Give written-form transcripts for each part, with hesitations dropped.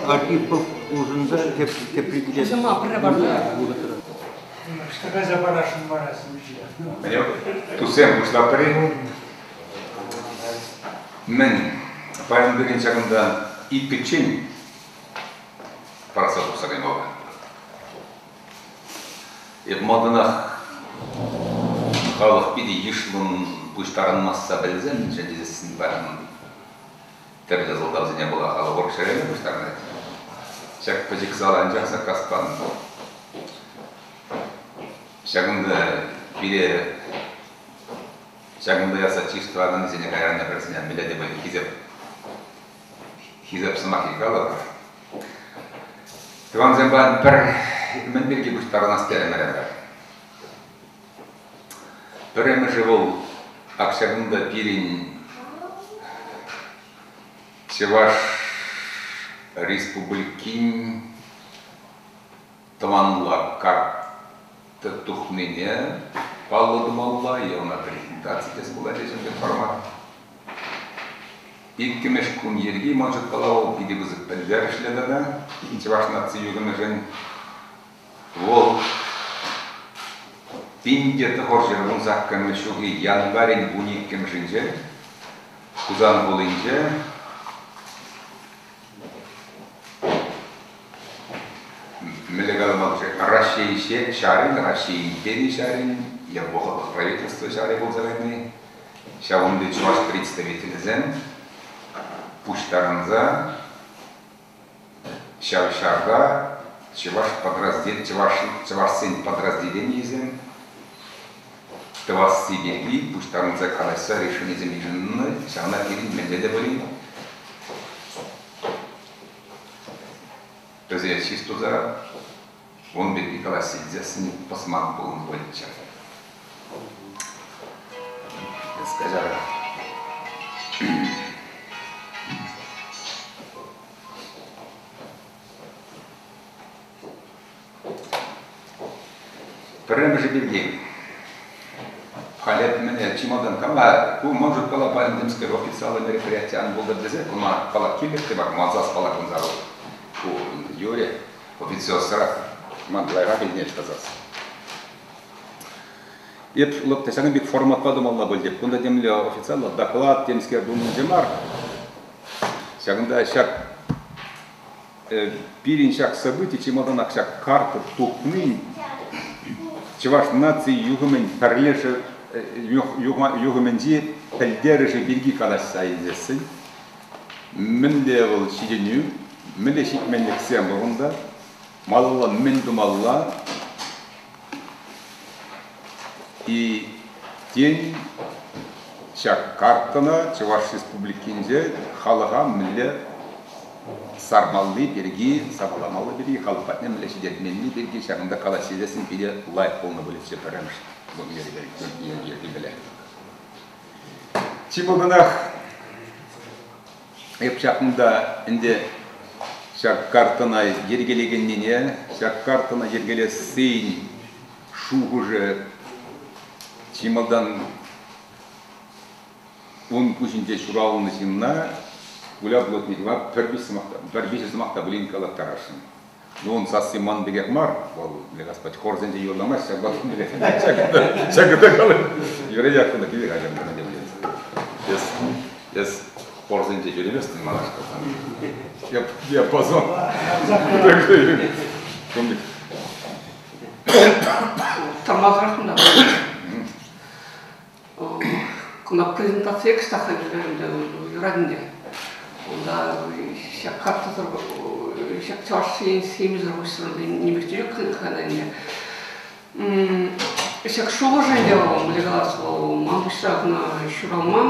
Архипов улшӑнса тепри килет. Ӑҫта кайса парасшӑн вара Туссем пуҫлатпӑр-и? Мӗн, паян пирӗн ҫакӑнта иккӗччен парса тухса каймалла. Эп малтанах халӑх питӗ йышлӑн пуҫтарӑнмасса пӗлсен, мӗншӗн тесессӗн паян тӗрлӗ сӑлтавсене пула халӑх урӑх ҫӗре пуҫтарӑнать. Ҫак пӗчӗк зал анчах саккас панӑ. Ҫакӑнта пире ҫакӑнта ярса чыс тӑваканнисене кайран пӗрсене мӗнле те пулин хисеп хисеп сӑмахӗ калӑпӑр. Тӑвансем паян пӗр мӗн пирки пуҫтарӑнас терӗмӗр ӗнтӗ. Пӗрремӗшӗ вӑл ак ҫакӑнта пирӗн Чӑваш Республикин тӑванла карттӑ тухнине паллӑ тумалла е ӑна презентаци тес пулать ҫын формат. Иккӗмӗш кун йӗрки ман шутпала вӑл питӗ пысӑк пӗлтерӗшлӗ тата чӑваш наци юхӑмӗшӗн. Вӑл 1918 ҫулхи январӗн 12-мӗшӗнче Хусан хулинче мӗнле каламалла-ши, Раҫҫей ҫарӗн, Раҫҫей импери ҫарӗн е вӑхӑтлӑх правительство ҫарӗ пулса кайни, ҫавӑнти чӑваш представителӗсем пуҫтарӑнса ҫав ҫарта чӑваш чӑваш чӑвашсен подразделенийӗсем тӑвасси пирки пуҫтарӑнса калаҫса решенисем йышӑннӑ, ҫавна пирӗн мӗнле те пулин Вӗсене чыс туса ун пирки калаҫса илсессӗн пӑсман пулнӑ пулӗччӗ. Каҫарӑр. Пӗрремӗшӗ пирки. Халӗ мӗне чи малтан кама ку ман шутпала паян темскер официаллӑ мероприяти ан пултӑр тесе куна палак килӗш те мар, мансас палак унта ку Юрий официозсӑрах ман лайӑхах илтӗнет касас. Эп лӑп ҫакӑн пек форматпа тумалла пуль теп. Кунта темле официаллӑ доклад темскер тунинче мар. Ҫакӑнта ҫак Пирӗн ҫак событи чи малтанах ҫак карта тухнин чӑваш наци юхӑмӗн пӗрлешӗ юхӑмӗнчи пӗлтерӗшӗ пирки калаҫса илсессӗн, мӗнле вӑл ҫитӗнӳ, мӗнле ҫитменлӗхсем пур унта, малалла мӗн тумалла и тен ҫак карттӑна Чӑваш Республикинче халӑха мӗнле сармалли пирки, сапаламалли пирки, халӑх патне мӗнле ҫитермелли пирки ҫакӑнта калаҫса илсессӗн питӗ лайӑх пулнӑ пулӗччӗ пӗрремӗш йӗркепеле. Чи малтанах эп ҫакӑнта ӗнтӗ ҫак карттӑна йӗркелекеннине, ҫак карттӑна йӗркелессин шухӑшӗ чи малтан ун пуҫӗнче ҫуралнӑ ҫынна Гуля Плотникова пӗр виҫ сӑмах та, пӗр виҫӗ сӑмах та пулин калаттарасшӑн. Ну, ун сасси ман пекех мар, вӑл, Господь, хорсенче юрламасть, ҫак ҫакӑ та калать. Юрий Яковлевна киле хатӗр Эс, эс хорсенче ҫӳреместӗн манашкал. Я позор. Тӑрмасӑрах кунта. Куна презентацие кӑштах ӗнтӗ юрать ӗнтӗ. Унта ҫак картасӑр ҫак чӑваш семисӗр пуҫсӑр нимех те ҫук халь ӗнтӗ. Ҫак шухӑш ӗнтӗ вӑл, мӗнле калас, вӑл ман пуҫра кӑна ҫуралман.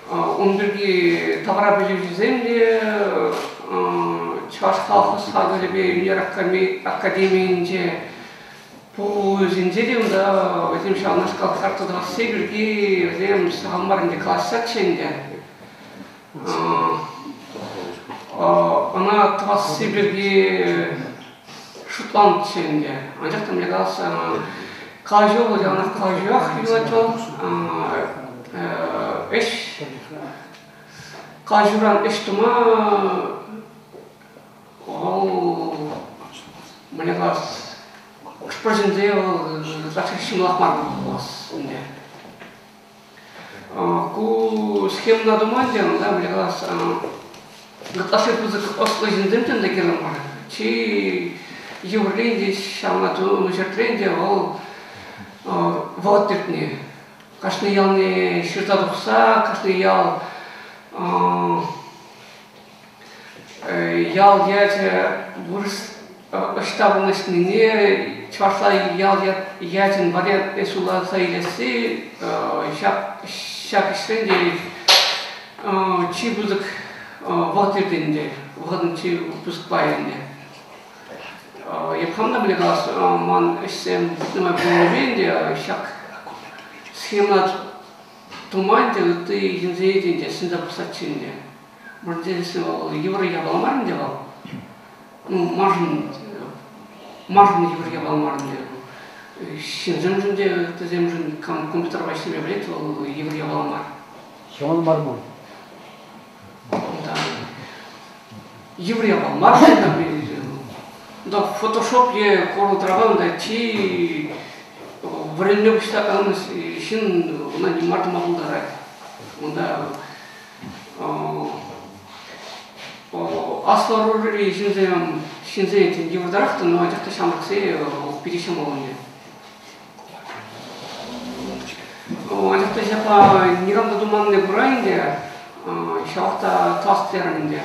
Ун пирки тавра пӗлӳҫӗсем те Чӑваш халӑх ӑс-хакӑлӗпе ӳнер академийӗнче. Пухусенче те унта вӗсем ҫавнашкал карта тӑвасси пирки вӗсем сахал мар ӗнтӗ калаҫсаччӗ ӗнтӗ. Ӑна тӑвасси пирки шутланӑччӗ ӗнтӗ. Анчах та мӗнле калас, калаҫу вӑл яланах калаҫуах юлать вӑл. Ӗҫ калаҫуран ӗҫ тума вӑл мӗнле калас, хӑш-пӗр ҫынсене вӑл ытлашши ҫӑмӑлах мар пулас ӗнтӗ. Ку схемӑна тума ӗнтӗ унта мӗнле калас, ытлашши пысӑк ӑслӑ ҫынсем те унта кирлӗ мар. Чи йывӑрри ӗнтӗ ҫавна тунӑ ҫӗртрен те вӑл вӑхӑт иртни. Кашни ялне ҫырса тухса, кашни ял ял ячӗ вырӑс ӑҫта вырнаҫнине чӑвашла ял ячӗн вариантне суйласа илесси ҫак ҫак ӗҫрен те чи пысӑк вӑхӑт иртет ӗнтӗ, вӑхӑтӑн чи пысӑк пайӗ ӗнтӗ. Эп хам та мӗнле калас, ман ӗҫсем нумай пулнипе ӗнтӗ ҫак схема тума ӗнтӗ ытти ҫынсене те ӗнтӗ сӗнсе пӑхсаччӗ ӗнтӗ. Мӗншӗн вӑл йывӑр япала мар ӗнтӗ вӑл. Ну, маншӑн, маншӑн йывӑр япала мар ӗнтӗ. Ҫынсемшӗн те, ыттисемшӗн кам компьютерпа ӗҫлеме пӗлет, вӑл йывӑр япала мар. Ҫӑмӑл мар пуль. Да. Йывӑр япала мар. Да, фотошоп е Corel Draw унта чи вӗренме пуҫлакан ҫын ӑна ним мар тума пултарать. Унта Аслӑ ӑрури ҫынсем ҫынсен тен йывӑртарах та, но анчах та ҫамрӑксен питӗ ҫӑмӑл ӗнтӗ. Анчах та ҫапла никам та туманнине кура ӗнтӗ, ҫавах та тӑвас терӗм ӗнтӗ.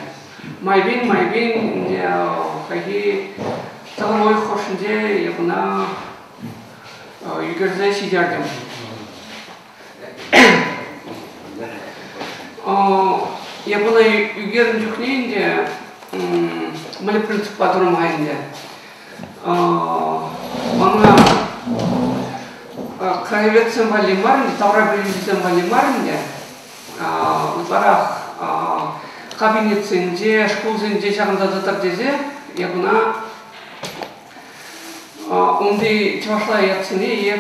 Майӗпен, майӗпен ӗнтӗ хайхи тӑхӑр уйӑх хушшинче эп ӑна ӳкерсе ҫитертӗм. Эп ӑна ӳкернӗ чухне ӗнтӗ мӗнле принциппа турӑм-ха ӗнтӗ. Ӑна краеведсем валли мар ӗнтӗ, таврапӗлӳҫӗсем валли мар ӗнтӗ. Ытларах кабинетсенче, шкулсенче ҫакӑнса тӑтӑр тесе эп ӑна Унти чӑвашла ятсене е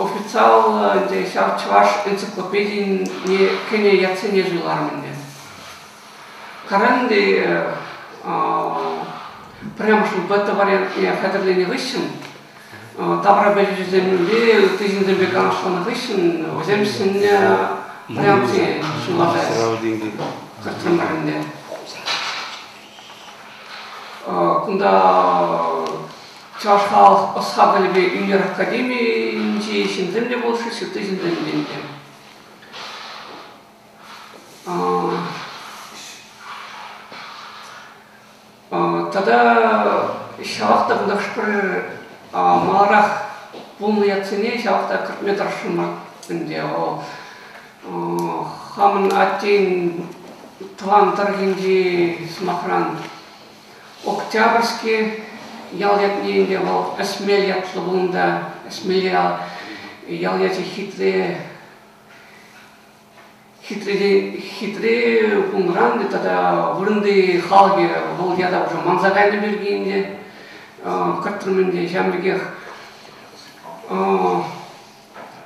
официаллӑ ӗнтӗ ҫав чӑваш энциклопедине кӗнӗ ятсене суйларӑм ӗнтӗ. Кайран ӗнтӗ пӗрремӗш бета вариантне хатӗрленӗ хыҫҫӑн таврапӗлӳҫӗсемпе ытти ҫынсемпе канашланӑ хыҫҫӑн вӗсем сӗннӗ вариантсене суйласа кӗртрӗмӗр ӗнтӗ. Кунта Чӑваш халӑх ӑс-хакӑлӗпе ӳнер академийӗнчи ҫынсем те пулӑшрӗҫ, ытти ҫынсем те ӗнтӗ. Тата ҫавах та кунта хӑш-пӗр маларах пулнӑ ятсене ҫавах та кӗртме тӑрӑшрӑмӑр ӗнтӗ. Хамӑн аттен тӑван тӑрӑхӗнчи, сӑмахран, Октябрьски ял ятне ӗнтӗ вӑл Ӗсмел ятлӑ пулнӑ. Ӗсмел ял, ял ячӗ хитре, хитре, хитре пулнӑран тата вырӑнти халӑхӗ вӑл ята уже манса кайнӑ пирки ӗнтӗ кӗртрӗм ӗнтӗ. Ҫавӑн пекех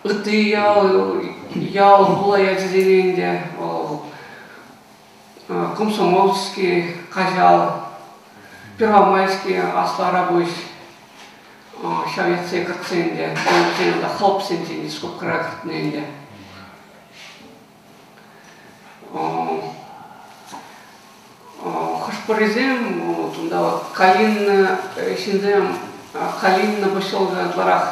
Ытти ял, ял хула ячӗсене ӗнтӗ вӑл Комсомольски, Каҫал, Первомайски, Аслӑ Арапуҫ ҫав ятсене кӗртсе ӗнтӗ. Вӗсен унта хлопсенчен скобкӑра кӗртнӗ ӗнтӗ. Хӑш-пӗрисем унта вот Калинина ҫынсем Калинина поселокӗ ытларах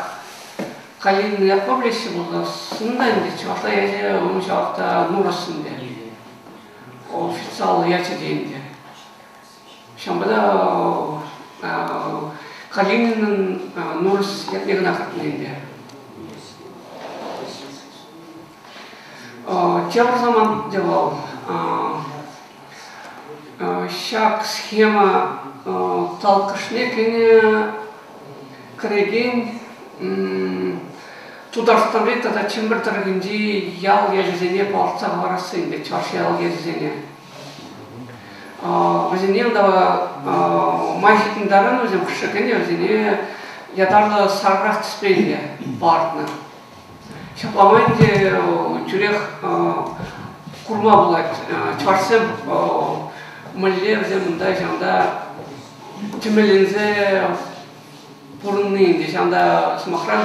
Калинина ятпа пӗлеҫҫӗ пулсан та ӗнтӗ чӑвашла ячӗ ун ҫавах та Нурӑс ӗнтӗ. Официаллӑ ячӗ те ӗнтӗ. Ҫавӑнпа та Калининӑн Нурӑс ятне кӑна кӗртнӗ ӗнтӗ. Тепӗр самант те вӑл ҫак схема талккӑшне кӗнӗ кӗрекен Тутарстанри тата Чӗмпӗр тӑрӑхӗнчи ял ячӗсене палӑртса хӑварасси ӗнтӗ, чӑваш ял ячӗсене. Вӗсене унта май ҫитнӗ таран вӗсем хӑшӗ кӗнӗ, вӗсене ятарлӑ сарӑрах тӗспе те палӑртнӑ. Ҫапла май ӗнтӗ тӳрех курма пулать, чӑвашсем мӗнле вӗсем унта ҫавӑнта тӗмӗленсе пурӑнни ӗнтӗ. Ҫавӑнта, сӑмахран,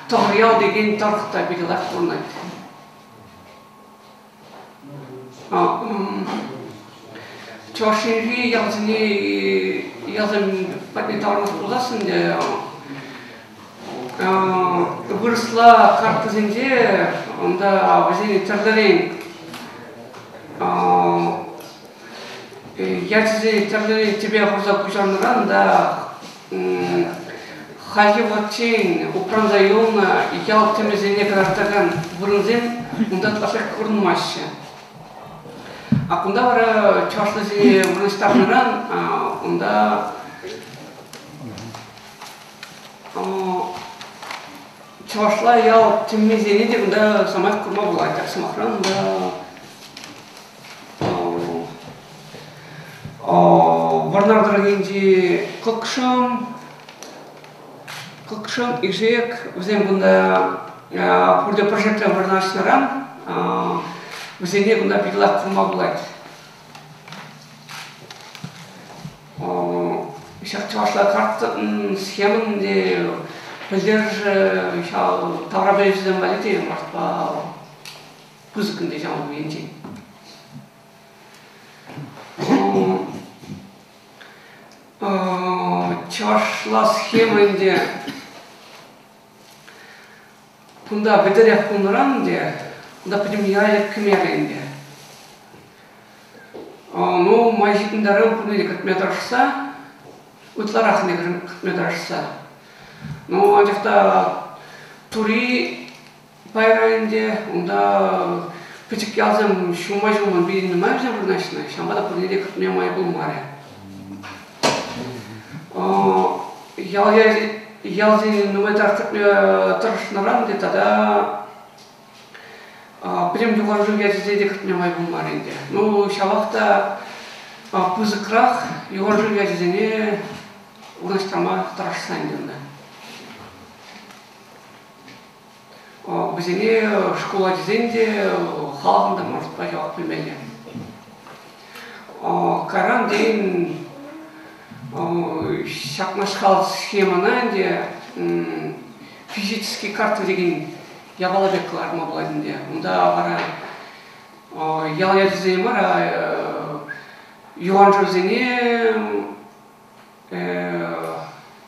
Тӑхӑрьял текен тӑрӑх та питӗ лайӑх пурӑнать. Чӑваш Енри ялсене ялсем патне таврӑнас пулсассӑн ӗнтӗ вырӑсла карттӑсенче унта вӗсене тӗрлӗрен ячӗсене тӗрлӗрен тӗпе хурса куҫарнӑран та хальхи вӑхӑтчен упранса юлнӑ ял тӗмӗсене кӑтартакан вырӑнсем унта ытлашшах курӑнмаҫҫӗ. А кунта вара чӑвашлисене вырнаҫтарнӑран унта чӑвашла ял тӗммисене те кунта самаях курма пулать. Так, сӑмахран, унта Вӑрнар тӑрӑхӗнчи Кӑкшӑм, Кӑкшӑм, Ишек, вӗсем кунта пурте пӗр ҫӗртре вырнаҫнӑран вӗсене кунта питӗ лайӑх курма пулать. Ҫак чӑвашла карттӑн схемӑн те пӗлтерӗшӗ ҫав таврапӗлӳҫӗсем валли те мартпа пысӑк ӗнтӗ ҫав енчен. Чӑвашла схема ӗнтӗ кунта вӗтӗрех пулнӑран ӗнтӗ кунта пӗтӗм ялӗ кӗмерӗ ӗнтӗ. Ну, май ҫитнӗ таран пурне те кӗртме тӑрӑшса, ытларах ӗнтӗ кӗртме тӑрӑшса. Ну, анчах та тури Пайра ӗнтӗ унта пӗчӗк ялсем ҫума-ҫумӑн питӗ нумай вӗсем вырнаҫнӑ, ҫавӑнпа та пурне те кӗртме май пулмарӗ. Ял ялсене нумай кӗртме тӑрӑшнӑран ӗнтӗ тата пӗтӗм юханшыв ячӗсене те кӗртме май пулмарӗ ӗнтӗ. Ну, ҫавах та пысӑкрах юханшыв ячӗсене вырнаҫтарма тӑрӑшса ӗнтӗ унта. Вӗсене шкул ачисен те, халӑхӑн та мӑшӑрпа явап пӗлмелле. Кайран тен ҫакнашкал схемӑна ӗнтӗ физический карта текен япала пек кӑларма пулать ӗнтӗ. Унта вара ял ячӗсене мар, юханшывсене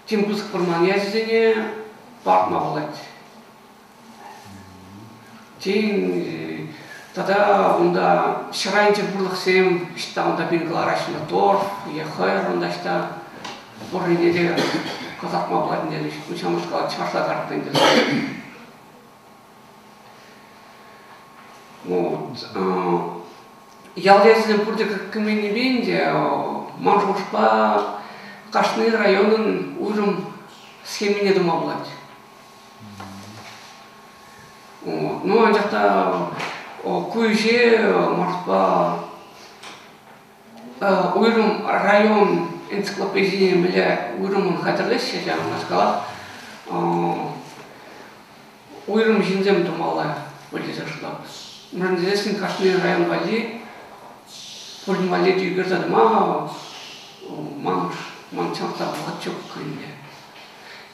Тем пысӑк вӑрман ячӗсене палӑртма пулать. Тен, тата унта ҫӗр айӗнчи пурлӑхсем ӑҫта унта пин кӑлараҫҫӗ, торф е хӑйӑр унта ӑҫта пуррине те кӑтартма пулать ӗнтӗ. Ҫавнашкал чӑвашла картта ӗнтӗ. Вот. Ял ячӗсем пурте кӗменнипе ӗнтӗ ман шухӑшпа кашни районӑн уйрӑм схемине тума пулать. Ну, анчах та ку ӗҫе ман уйрӑм район энциклопедине мӗнле уйрӑммӑн хатӗрлеҫҫӗ ҫавнашкалах уйрӑм ҫынсем тумалла пуль тесе шутлап. Мӗншӗн тесессӗн кашни район валли пурин валли те ӳкерсе тӑма ман ман чӑнах та вӑхӑт ҫук ӗнтӗ.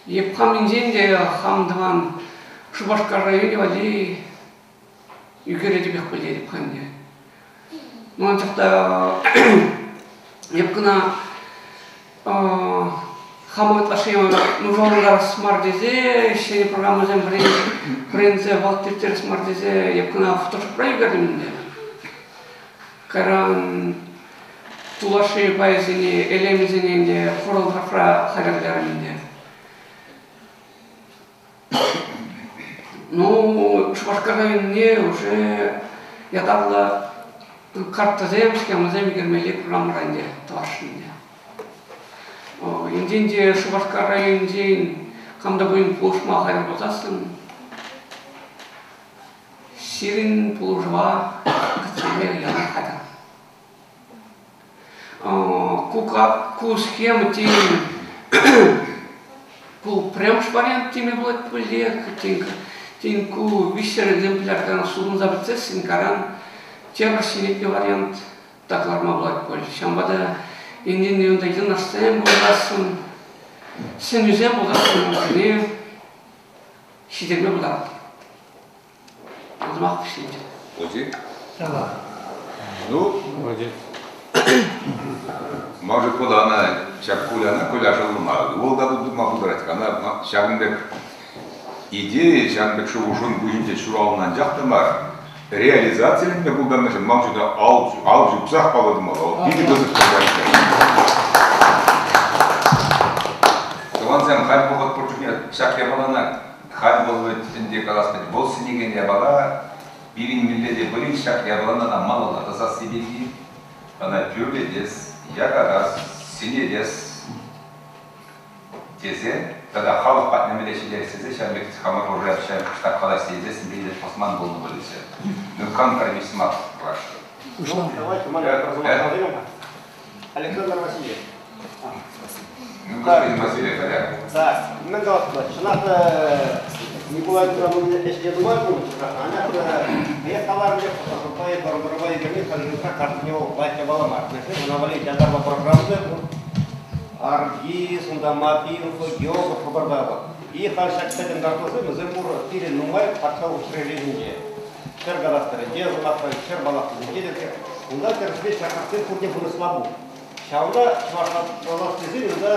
Эп хам енчен те хам тӑван Шупашкар районӗ валли ӳкеретӗпех пӗлтерӗп-ха ӗнтӗ. Ну, анчах та эп кӑна хама ытлашши нушалантарас мар тесе ҫӗнӗ программӑсем вӗренсе вӑхӑт ирттерес мар тесе эп кӑна фотошопра ӳкертӗм ӗнтӗ. Кайран тулашри пайӗсене, элемӗсене ӗнтӗ хурӑлтӑрӑхра хатӗрлерӗм ӗнтӗ. Ну, Шупашкар районне уже ятарлӑ карттӑсем, схемӑсем ӳкермелли программӑра ӗнтӗ тӑвасшӑн ӗнтӗ. Енчен те Шупашкар районӗнчен Кам та пулин пулӑшма хатӗр пулсассӑн сирӗн пулӑшӑва кӗтсе илме ялан хатӗр. Ку схема тен ку пӗрремӗш вариант теме пулать пуль те, тен ку виҫҫӗр экземпляртан сутӑнса пӗтсессӗн каран тепӗр ҫӗнетнӗ вариант та кӑларма пулать пуль. Ҫавӑнпа та енчен те унта йӑнӑшсем пулсассӑн, сӗнӳсем пулсассӑн вӗсене ҫитерме пултаратӑр. Сӑмах вӗҫленчӗ. Оди? Ну, может, куда ҫак Куляна Куля шӑллӑма, вӑл та тума пултарать. Ӑна ҫакӑн пек идея, ҫакӑн пек шухӑшӑн пуҫӗнче ҫуралнӑ анчах та мар, реализациленме пултарнӑшӑн ман шута ал ҫупсах паллӑ тумалла. Вӑл питӗ пысӑк пултарать. Тӑвансем, халь вӑхӑт пур чухне ҫак япалана халь вӑл вӗт ӗнтӗ калас пек, вӑл сӗнекен япала пирӗн мӗнле те пулин ҫак япалана малалла тӑсасси пирки, ӑна тӳрлетес, якатас, сӗнетес тесе тата халӑх патне мӗнле ҫитерес тесе ҫав пек хамӑр уже ҫав кӑштах калаҫса илсессӗн питӗ пӑсман пулнӑ пулӗччӗ. Ну, компромисс мар ваш. Ну, давайте маленький Александр Васильевич. Ну, господин Васильев, порядок. Так, мӗн калас пулать? Чӑнах та Николай Петровна ӗҫне нумай пулнӑ, анчах та я каларӑм пек фотошоппа лару-тӑрупа ӳкерни халӗ картине лайӑх япала мар. Ӑна валли ятарлӑ программа та пур. Аргиз, унта Мапинфо, Географ хыпарта И халь ҫак пӗтӗм картусем вӗсем пур пирӗн нумай патшалӑх учрежденинче. Ҫӗр кадастрӗнче, сӑмахран, ҫӗр палатисенче те унта тӗрӗслес ҫак картсем пурте вырӑсла пур. Ҫавӑнпа чӑвашлас тесен унта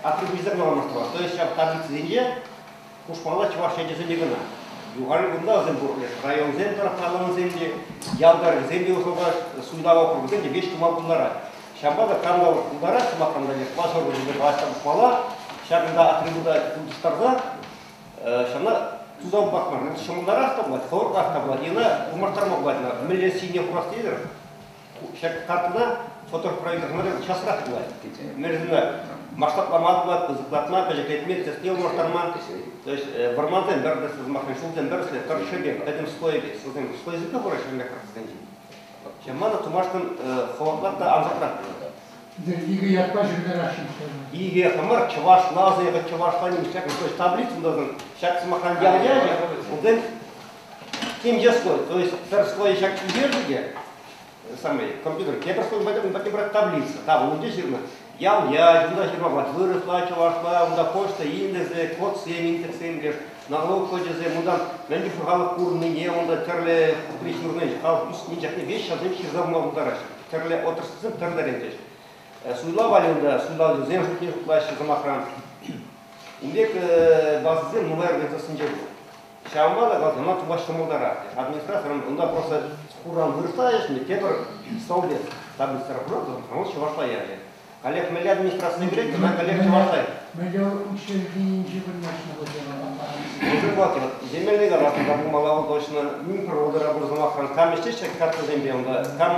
атрибутсем кӑлармастӑр. То есть ҫав таблицӑсенче хушмалла чӑваш ячӗсене кӑна. Юханшыв кунта вӗсем пур. Районсем тӑрӑх паллӑсем те, ял тӑрӑхӗсем те усӑлпа суйлав округӗсем те веҫ тума пултарать. Ҫавӑнпа та кам та пултарать, сӑмахран, класс органӗсемпе калаҫса пӑхмалла, ҫакӑнта атрибута хутӑштарса ҫавна туса пӑхма ҫӑмӑлтарах та пулать, хӑвӑртрах та пулать. Ӑна ылмаштарма пулать. Мӗнле сийне хурас тетӗр, ҫак карттӑна фотопроектор часрах пулать. Мӗншӗн масштаблама пулать, пысӑклатма, пӗчӗклетме, тӗсне улӑштарма. То есть вӑрмансем пӗр сӑмахран, ҫулсем пӗр тӑршшӗпе, пӗтӗм слойӗпе, ҫулсем слойсемпе хураҫҫӗ картӑсенче. Ҫавӑнпа та тумашкӑн хӑвӑртлах та ансатрах пулать. Икӗ ятпа ҫыртарасшӑн. Икӗ ятпа мар, чӑвашла, чӑвашла нимӗҫле, то есть таблицу ҫак сӑмахран ял ячӗ, унтан темиҫе слой, то есть пӗр слой ҫак ӳкерчӗке, самый компьютер, тепӗр слой патне брать таблица, там унте ҫырнӑ ял ячӗ, унта ҫырма пулать вырӑсла, чӑвашла, унта почта индексӗ, кодсем, индекссем, леш налог кочӗсем, унтан мӗн чухлӗ халӑх пурӑннине, унта тӗрлӗ хутри ҫырни, халӑх ӳсни чакни веҫ ҫавсем ҫырса пыма пултараҫҫӗ. Тӗрлӗ отрасльсем тӗрлӗрен теҫ. Суйлав валли унта суйлавҫӑсем шутне шутлаҫҫӗ, сӑмахран. Ун пек базӑсем нумай организацисенче пур. Ҫавӑнпа та каласан, ӑна тума ҫӑмӑлтарах. Администратор унта просто хуран вырӑсла ӗҫнӗ, тепӗр столбец таблицӑра пурать, вӑл чӑвашла ячӗ. Каллех мӗнле администрацине кӗрет, ӑна каллех чӑвашла. Мӗнле учрежденинче вырнаҫнӑ вӗсем? Уже платят. Земельный кадастр пулмалла вӑл точно. Минпродора пур сӑмахран. Кам ӗҫлет картӑсемпе унта, кам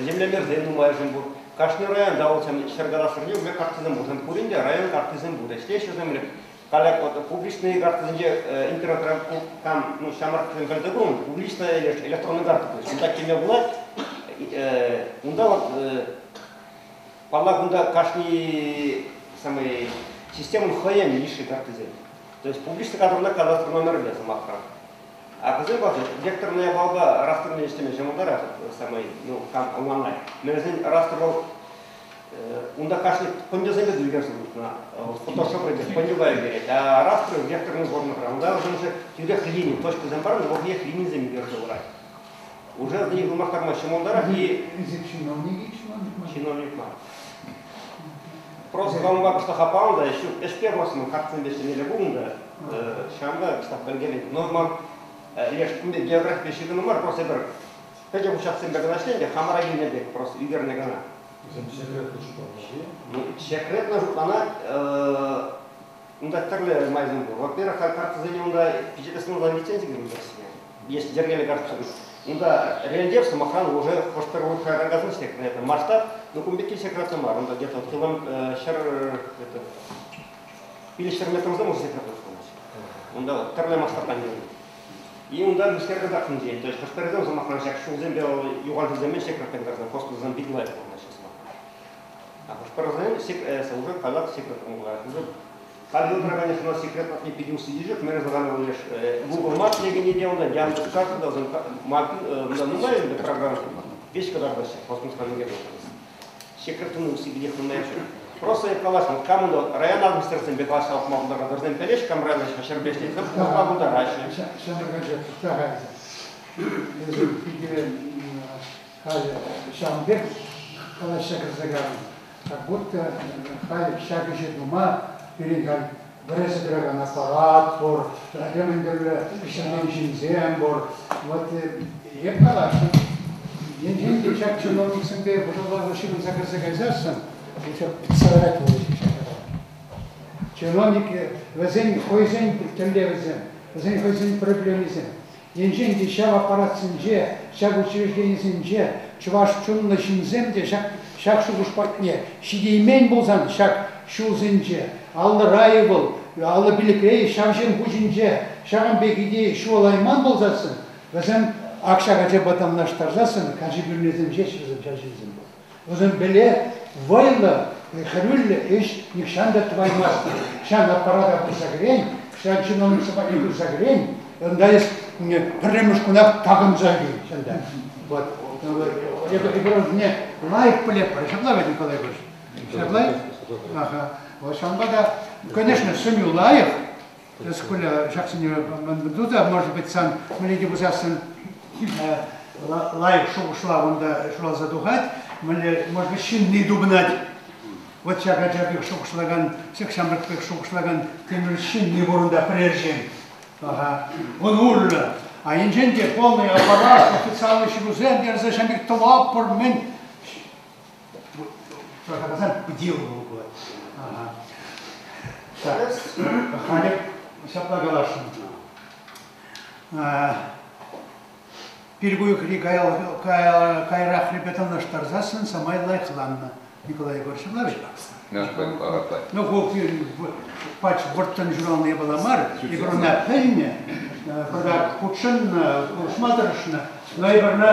землемерсем нумайӑшӗн пур. Кашни районта вӑл ҫӗр кадастрне уже картӑсем пур. Пурин те район карттисем пур. Ӗҫлеҫҫӗ вӗсем. Халӗ вот публичные картӑсенче интернетра там, ну, ҫамрӑксем пӗлсе курман, публичная электронная карта пулать. Унта килме пулать. Унта вот паллах, унта кашни самый системӑн хӑйӗн йышши карттисем. То есть публичный кадрна кадастр номерӗпе сӑмахран. А вӗсем вара векторная балпа растрӑнне ӗҫлеме ҫӑмӑлтарах самый, ну, кам ӑнланать. Мӗншӗн растр вӑл унта кашни пӑнчӑсемпе ӳкерсе тухнӑ. Фотошопра пӑнчӑпа ӳкерет. А растр векторный форматра. Унта уже тӳрех лини, точкӑсем парӑн, вӑл хӑех линисем ӳкерсе пырать. Уже не ылмаштарма ҫӑмӑлтарах и... Чиновник чиновник мар. Чиновник мар. Просто ҫавӑнпа кӑштах аппалан та, ӗҫпе просто картсемпе ӗҫлемелле пулнӑ та, ҫавӑнпа кӑштах пӗлкелет. Но ман леш кунти географипе ҫыхӑннӑ мар, просто эпир пӗчӗк участоксемпе кӑна ӗҫленӗ, хамӑра килнӗ пек просто ӳкернӗ кӑна. Вӗсем секретлӑ шутланаҫҫӗ. Ну, секретлӑ шутланать, унта тӗрлӗ майсем пур. Во-первых, картӑсене унта пичетлес унта лицензи кирлӗ Есть йӗркеллӗ картӑсем. Унта рельеф, сӑмахран, уже хӑш-пӗр урӑх секретлӑ масштаб, но кун пекки секретлӑ мар. Унта где-то километр, ҫӗр, это, 500 метрсем уже секретлӑ шутланаҫҫӗ. Унта тӗрлӗ маҫтӑртан килнӗ. И унта мӗскер кӑтартнинчен, то есть хӑш-пӗрисем, сӑмахран, ҫак ҫулсемпе юханшывсемпе секретарь кӑтартсан, космосран питӗ лайӑх пурӑнаҫҫӗ сӑмахран. А хӑш-пӗрисем уже калак секрет пулать. Уже халь утра, конечно, секрет патне питӗ усси ҫук, мӗн леш Google Maps лекене те унта Яндекс карта та унта нумай ӗнтӗ программа веҫ кӑтартаҫҫӗ, космосран инке Секрет туни усси питех нумай ҫук. Просто эп каласшӑн, кам унта район администрацийӗпе калаҫса пӑхма пултаракансем пӗлеҫ, кам район ҫӗрпе ӗҫлет, пӑхма пултараҫҫӗ. Ҫамрӑк ача тытса Эсӗ питӗ халӗ ҫавӑн пек калаҫса кӗрсе кайнӑ. Как будто халь ҫак ӗҫе тума пирӗн халь вӗресе тӑракан аппарат пур, темӗн тӗрлӗ ӗҫлекен ҫынсем пур. Вот эп каласшӑн, енчен те ҫак чиновниксемпе вӑшӑлласа ҫыхӑнса кӗрсе кайсассӑн, ҫак пӗтсе ларать вӑл Чиновник вӗсен хӑйсен тӗллевӗсем, вӗсен хӑйсен проблемисем. Енчен те ҫав аппаратсенче, ҫак учрежденисенче чӑваш чунлӑ ҫынсем те ҫак, ҫак шухӑш патне ҫитеймен пулсан ҫак ҫулсенче, аллӑра-и вӑл, 55-ре-и ҫав ҫын пуҫӗнче ҫакӑн пек идея ҫуралайман пулсассӑн, вӗсем ак ҫак ачапа танлаштарсассӑн качи пӳрнесем ҫеҫ вӗсем ҫав ҫынсем. Вӗсемпеле вӑйлӑ, хӗрӳллӗ ӗҫ нихҫан та тӑваймастӑн. Ҫав аппарата пырса кӗрен, ҫав чиновница патне пырса кӗрен, унта эс пӗрремӗш кунах такӑнса кил ҫанта. Вот. Эпӗ эпир лайӑх пӗлетпӗр. Ҫапла вӗт, Николай Егорович? Ҫапла? Ага. Вот ҫавӑнпа та, конечно, сӗнӳ лайӑх. Эс Коля ҫаксене ту та, может быть, сан мӗнле те пулсассӑн лайӑх шухӑшлав унта ҫуралса тухать, мӗнле, может быть, ҫынни тупӑнать. Вот ҫак ача пек шухӑшлакан, ҫак ҫамрӑк пек шухӑшлакан темӗн ҫынни пур унта пӗрер ҫын. Ага. Он урлӑ. А енчен те полный аппарат, официаллӑ ҫырусем ярса ҫам пек тӑватпӑр мӗн Каласан, дело пулать. Ага. Так, халӗ ҫапла каласшӑн. Пир уйӑхри каярахрипе танлаштарсассӑн самай лайӑхланнӑ Николай Егорович. Ҫапла вӗт? Ну, ку пач вӑрттӑн ҫуралнӑ япала мар. Эпир ӑна пӗлнӗ, пӗртак хутшӑннӑ, пулӑшма тӑрӑшнӑ. Но эпир ӑна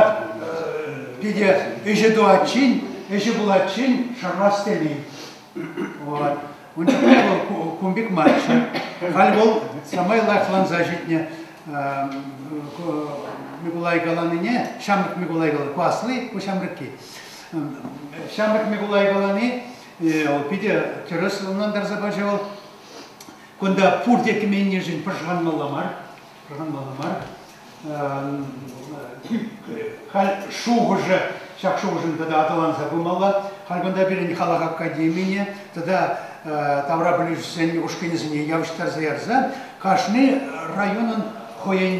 питӗ ӗҫӗ тӑватчен, ӗҫӗ пулатчен шарлас темен. Вот. Ун чухне вӑл кун пек марччӗ. Халь вӑл самай лайӑхланса ҫитнӗ. Микулай каланине, ҫамрӑк Микулай калани, ку асли, ку ҫамрӑкки. Ҫамрӑк Микулай калани вӑл питӗ тӗрӗс ӑнлантарса пачӗ вӑл. Кунта пурте кӗменнишӗн пӑшӑрханмалла мар. Пӑшӑрханмалла мар. Халь шухӑшӗ, ҫак шухӑшӑн тата аталанса пымалла. Халь кунта пирӗн халӑх академине тата тавра пӗлӳҫӗсен ушкӑнӗсене явӑҫтарса ярса кашни районӑн хӑйӗн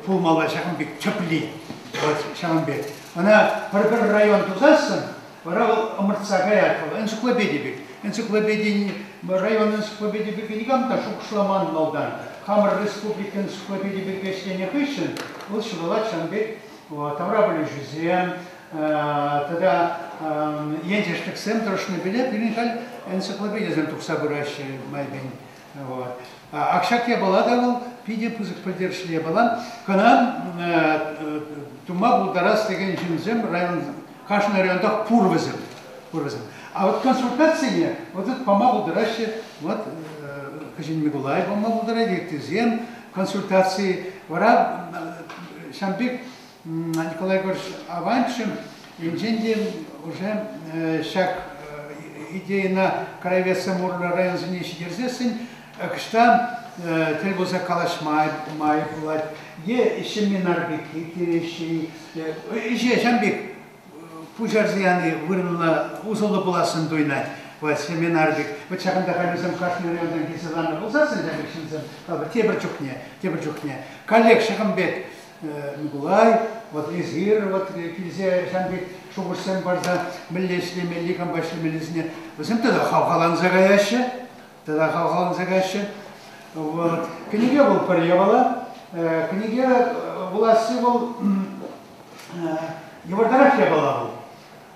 пулмалла ҫакӑн пек тӗпли. Вот ҫавӑн пек. Ӑна пӗр-пӗр район тусассӑн вара вӑл ӑмӑртса каять вӑл энциклопеди пек. Энциклопедин район энциклопеди пирки никам та шухӑшламан малтан. Хамӑр республика энциклопеди пирки ӗҫленӗ хыҫҫӑн вӑл ҫуралать ҫавӑн пек тавра пӗлӳҫӗсем тата ентешлӗхсем тӑрӑшнипеле пирӗн халь энциклопедисем тухса пыраҫҫӗ майӗпен. Вот. Ак ҫак япала та вӑл питӗ пысӑк пӗлтерӗшлӗ япала. Кӑна тума пултарас текен ҫынсем район кашни районтах пур вӗсем. Пур вӗсем. А вот консультацине вот это пама пултараҫҫӗ вот Кӗҫӗн Микулай пама пултарать, ыттисем консультаци вара ҫам пек Николай Егорович аванччӗ, енчен те уже ҫак идейӑна краеведсем урлӑ районсене ҫитерсессӗн ӑҫта тӗл пулса калаҫма май пулать, е семинар пек ирттереҫҫӗ, ӗҫе ҫам пек пуҫарса яни вырӑнлӑ, усӑллӑ пулассӑн туйӑнать. Вот семинар пек. Вот ҫакӑнта халь вӗсем кашни районтан килсе ларнӑ пулсассӑн ҫак пек ҫынсем тепӗр чухне, тепӗр чухне. Каллех ҫакӑн пек Микулай, вот эсир вот килсе ҫан пек шухӑшсем парса мӗнле ӗҫлемелли, кампа ӗҫлемеллисене вӗсем тата хавхаланса каяҫҫӗ, тата хавхаланса каяҫҫӗ. Вот. Кӗнеке вӑл пӗр япала. Кӗнеке вуласси вӑл йывӑртарах япала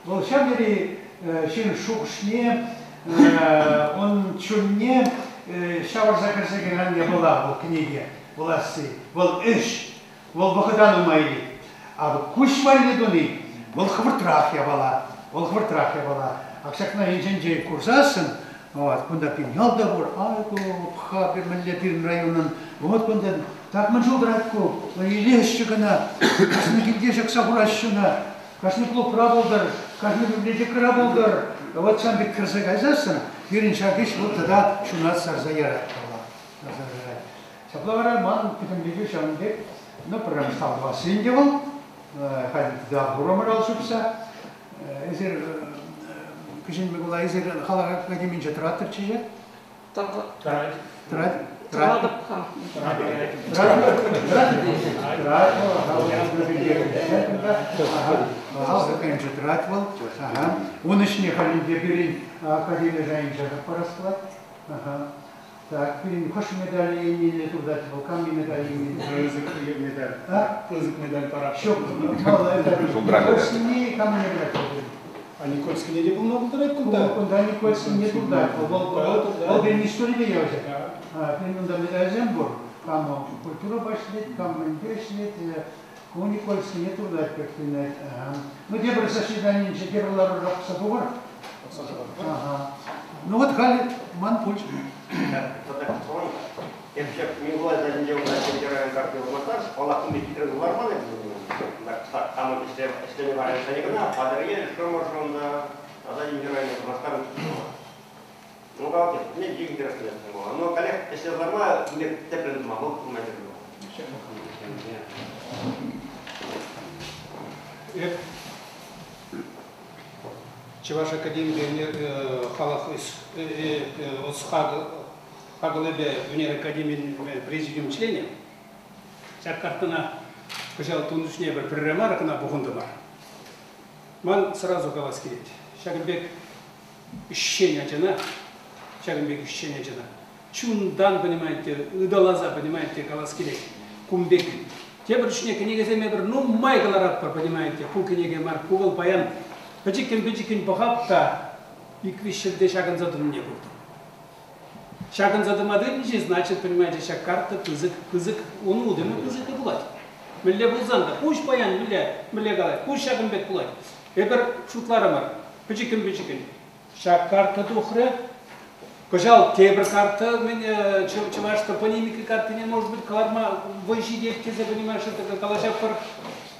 вӑл. Вӑл ҫав тери ҫын шухӑшне, ун чунне. ҫавӑрса кӗрсе кӗрен япала вӑл кӗнеке вуласси. Вӑл ӗҫ, вӑл вӑхӑта нумай илет. А куҫ валли туни вӑл хӑвӑртрах япала, вӑл хӑвӑртрах япала. Ак ҫакна енчен курсассӑн, вот, кунта пин ял та пур, ай ку пха мӗнле пирӗн районӑн, вот кунта так мӗн чул тӑрать ку, илеҫҫӗ кӑна, кашни килте ҫакса хураҫҫӗ ӑна, кашни клубра пултӑр, кашни библиотекӑра пултӑр. Вот ҫавӑн пек кӗрсе кайсассӑн пирӗн ҫак ӗҫ вӑл тата ҫунат сарса ярать паллах. Сарса ярать. Ҫапла вара ман пӗтӗмлетӳ ҫавӑн пек, ну, пӗрремӗш тав тӑвасси ӗнтӗ вӑл. Халь тата курӑмӑр ал ҫупса. Эсир Кӗҫӗн Микула, эсир халӑх академинче тӑраттӑрччӗ-ҫе? Тӑрать. Тӑрать? Тӑратӑп-ха. Халӑх академинче тӑрать вӑл. Ун ӗҫне халь ӗнтӗ пирӗн академи шайӗнче парас пулать. Так, пирӗн хӑш медаль еннелле туртать вӑл? Кам медаль еннелле? Пысӑк медаль. А? Пысӑк медаль парап. Ҫук, Никольскине кам медаль А Никольскине те пулма пултарать кунта? Кунта Никольскине туртать. Вӑл, вӑл пирӗн историпе явӑҫать. Пирӗн унта медальсем пур. Кам культурӑпа ӗҫлет, кам мӗнпе ӗҫлет. Ку Никольскине туртать пек туйӑнать. Ну, тепӗр заседанинче тепӗр ларура пӑхса тухӑр. Ага. Ну вот халӗ ман пулчӗ. Тата Эпӗ Микулай садӗнче унта район карти вырнаҫтарс, паллах, кун пек хитре ларман эпӗ. Хамӑн ӗҫленӗ варӗнче кӑна Патӑрьел, Шӑмӑршӑ унта тата Инди районне вырнаҫтарнӑ. Ну, калать, мне дико интересно. Но коллег ӗҫлесе ларма кун пек тӗплӗн тума вӑл пулма кирлӗ. Эп Чӑваш академийӗн халӑх ӑс-хакӑлӗпе ӳнер академийӗн президиум членӗ. Ҫак карттӑна кӑҫал тунӑ пӗр пӗрре мар кӑна пухӑнтӑмӑр. Ман сразу калас килет, ҫакӑн пек ӗҫчен ачана, ҫакӑн пек ӗҫчен ачана чунтан, понимаете, ыталаса, понимаете, калас килет. Кун пек тепӗр чухне кӗнекесем эпир нумай кӑларатпӑр, понимаете, ку кӗнеке мар, ку вӑл паян пӗчӗккӗн-пӗчӗккӗн пӑхап та ик-виҫ ҫӗрте ҫакӑнса тӑнине куртӑм. Ҫакӑнса тӑма тытӑнчӗ, значит, понимаете, ҫак карта пысӑк, пысӑк, ун утӑмӗ пысӑк пулать. Мӗнле пулсан та, пуҫ паян мӗнле, мӗнле калать, пуҫ ҫакӑн пек пулать. Эпир шутларӑмӑр, пӗчӗккӗн-пӗчӗккӗн. Ҫак карта тухрӗ. Кӑҫал тепӗр карта, мӗн, чӑваш топонимика карттине, может быть, кӑларма вӑй ҫитет тесе, понимаешь, калаҫатпӑр.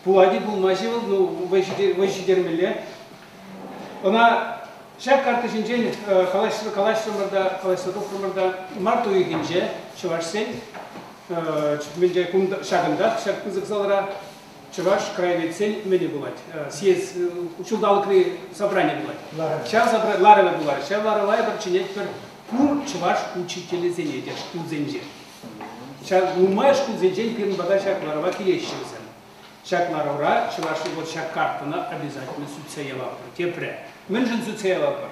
Пулать-и, пулмасть-и вӑл, ну, вӑй ҫитермелле. Ӑна ҫак карта ҫинчен калаҫрӑмӑр та, калаҫса тухрӑмӑр та март уйӑхӗнче чӑвашсен мӗнде ҫакӑнтах, ҫак пысӑк залра чӑваш краеведсен мӗнӗ пулать, съезд, ҫулталӑкри собрани пулать. Ҫав ларӑвӗ пулать. Ҫав ларӑва эпир чӗнетпӗр пур чӑваш учителӗсене те шкулсенче. Ҫав нумай шкулсенчен пирӗн пата ҫак ларӑва килеҫҫӗ вӗсем. Ҫак ларура чӑваш вот ҫак карттӑна обязательно сӳтсе яватпӑр. Тепре. Мӗншӗн сӳтсе яватпӑр?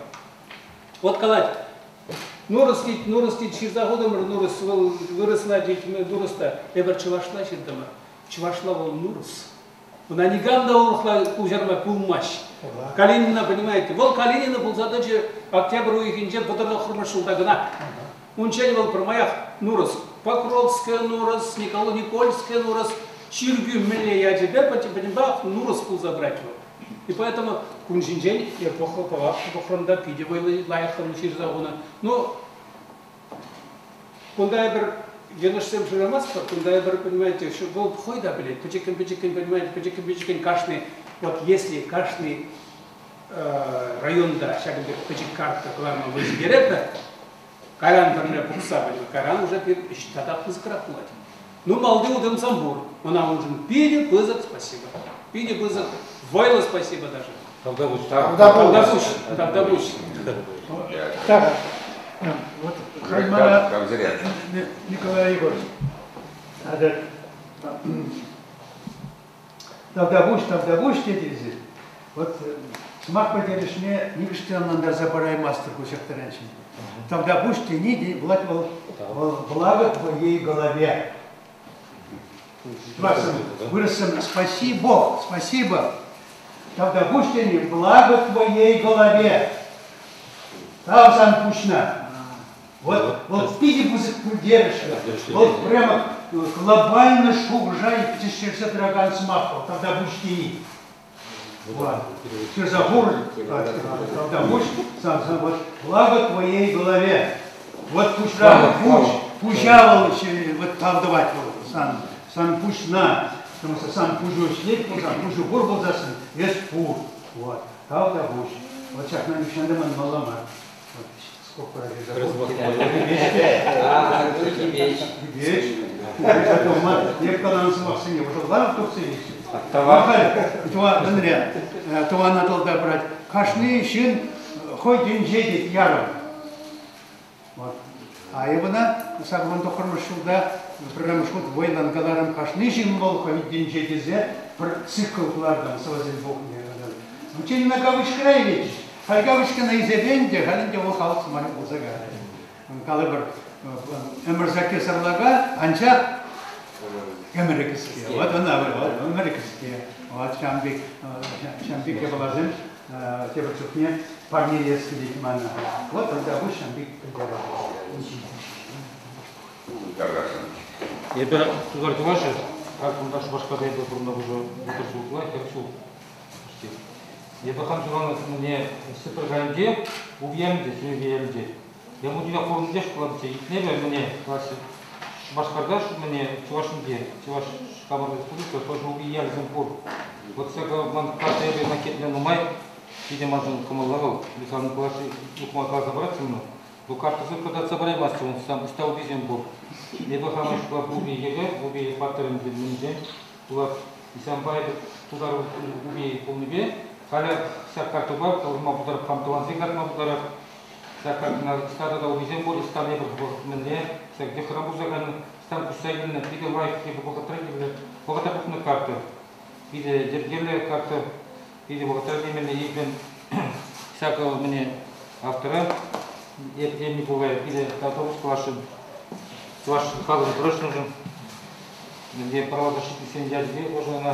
Вот калать, Нурӑс тет, Нурӑс тет, ҫырса хутӑмӑр, Нурӑс вӑл вырӑсла тет, Нурӑс та. Эпир чӑвашла ҫыртӑмӑр. Чӑвашла вӑл Нурӑс. Ӑна никам та урӑхла куҫарма пулмасть. Калинина, понимаете, вӑл Калинина пулса тӑчӗ октябрь уйӑхӗнче вӑтӑр ҫулта кӑна. Унччен вӑл пӗрмаях Нурӑс, Покровская Нурӑс, Николай Никольская Нурӑс, чиркӳ мӗнле ячӗпе пӗтӗмпех Нурӑс пулса пырать вӑл. И поэтому кун ҫинчен эпоха пӑхрӑм та питӗ вӑйлӑ лайӑххӑн ҫырса хунӑ. Ну, кунта эпир йӑнӑшсем шырамастпӑр, кунта эпир, понимаете, вӑл хӑй та пӗлет, пӗчӗккӗн-пӗчӗккӗн, понимаете, пӗчӗккӗн-пӗчӗккӗн каждый, вот если каждый районта ҫакӑн пек пӗчӗк карта кӑларма вӑй ҫитеретпӗр, кайран пӗрле пухса пӗлнӗ, кайран уже пир ӗҫ тата пысӑкрах пулать. Ну, малти утӑмсем пур. Ӑна уншӑн питӗ пысӑк спасибо. Питӗ пысӑк, вӑйлӑ спасибо даже. Тавтапуҫ. Тавтапуҫ. Тавтапуҫ. Так, вот мана Николай Егорович, тавтапуҫ, тавтапуҫ тетӗр Вот сӑмах пӗлтерӗшне нихӑш те ӑнлантарса параймастӑр ку ҫак таранччен. Тавтапуҫ тени вӑл вӑл благо твоей голове. Вырӑссем спаси Бог, спасибо. Тавтапуҫ тени благо твоей голове. Тав сан пуҫна. Вот, вӑл питӗ пысӑк пӗлтерӗшлӗ. Вӑл прямо глобально шухӑша тишкерсе тӑракан сӑмах вӑл, тавтапуҫ тени. Вот. Ҫырса хур, тавтапуҫ, сан, вот, благо твоей голове. Вот пуҫра, пуҫ, пуҫа вӑл вот тав тӑвать вӑл, сан, сан пуҫна. Потому что сан пуҫу ӗҫлет пулсан, пуҫу пур пулсассӑн, эс пур. Вот. Тавтапуҫ. Вот ҫакна нихҫан та манмалла мар. Сӑмахсене вӑшӑлларах тухса илеҫҫӗ. Тӑван тӑван Атӑлта пырать. Кашни ҫын хӑй тӗнче тет ярӑм. Вот. А эпӗ сакӑн тӑххӑрмӗш ҫулта пӗрремӗш хут вӑйланкаларӑм. Кашни ҫын вӑл хӑй тӗнче тесе пӗр цикл кӑлартӑм сӑвӑсен пухне. Унччен на кавычкӑра илетчӗҫ. Халь кавычкӑна илсе те, халь ӗнтӗ вӑл халӑх сӑмахӗ пулса кайрӗ. Калӑпӑр, ӗмӗр сакки сарлака, анчах ӗмӗрӗ кӗске. Вот ӑна, вот ӗмӗрӗ кӗске. Вот ҫавӑн пек, ҫавӑн пек япаласем тепӗр чухне парнелес килет мана. Вот тогда пуҫ ҫавӑн пек пӗлтерет. Эпӗ тутар чӑвашӗ, халь кунта Шупашкарта эпӗ пурӑнма уже 30 ҫул ытла, 40 ҫул почти. Эпӗ хам ҫуралнӑ мӗне Ҫӗпӗр районӗнче, Упиялӗнче, Сӳрепиялӗнче. Я мучине пурӑннӑ шкуланччӗ. Итнепе мӗне классе Шупашкарта мӗне Чӑваш Енте, Чӑваш Хамӑр Республика тоже Упи ялӗсем пур. Вот всяко ман карта эпӗ макетне нумай питӗ маншӑн кӑмӑллӑ вӑл. Михаил Николаевич ухма каласа парать мана. Бу картӑсем кӑтартса параймастчӗ ун сам ӑҫта уписем пур. Эпӗ хамӑн шкула Упи йӑхӗ, Упи паттӑрӗн мӗнсем пулас. Ҫавӑнпа эпӗ тутар упи пулнипе халӗ ҫак картӑпа кӑларма пултарап, хам тӑвансен картма пултарап. Ҫак картина ӑста тата уписем пур, ӑстан эпӗ мӗнле, ҫак йӑхран пулса кайнӑ, ӑстан куҫса килнӗ, питӗ лайӑх эпӗ вӑхӑтра кирлӗ, вӑхӑтра пухнӑ карта. Питӗ йӗркеллӗ карта, питӗ вӑхӑтра темелле илтӗм. Ҫак мӗне автора Епрем Микулай питӗ тавтапуҫ каласшӑн. Чӑваш халӑхӗн тӑрӑшнӑшӑн, мӗнле правозащитниксен ячӗпе тоже ӑна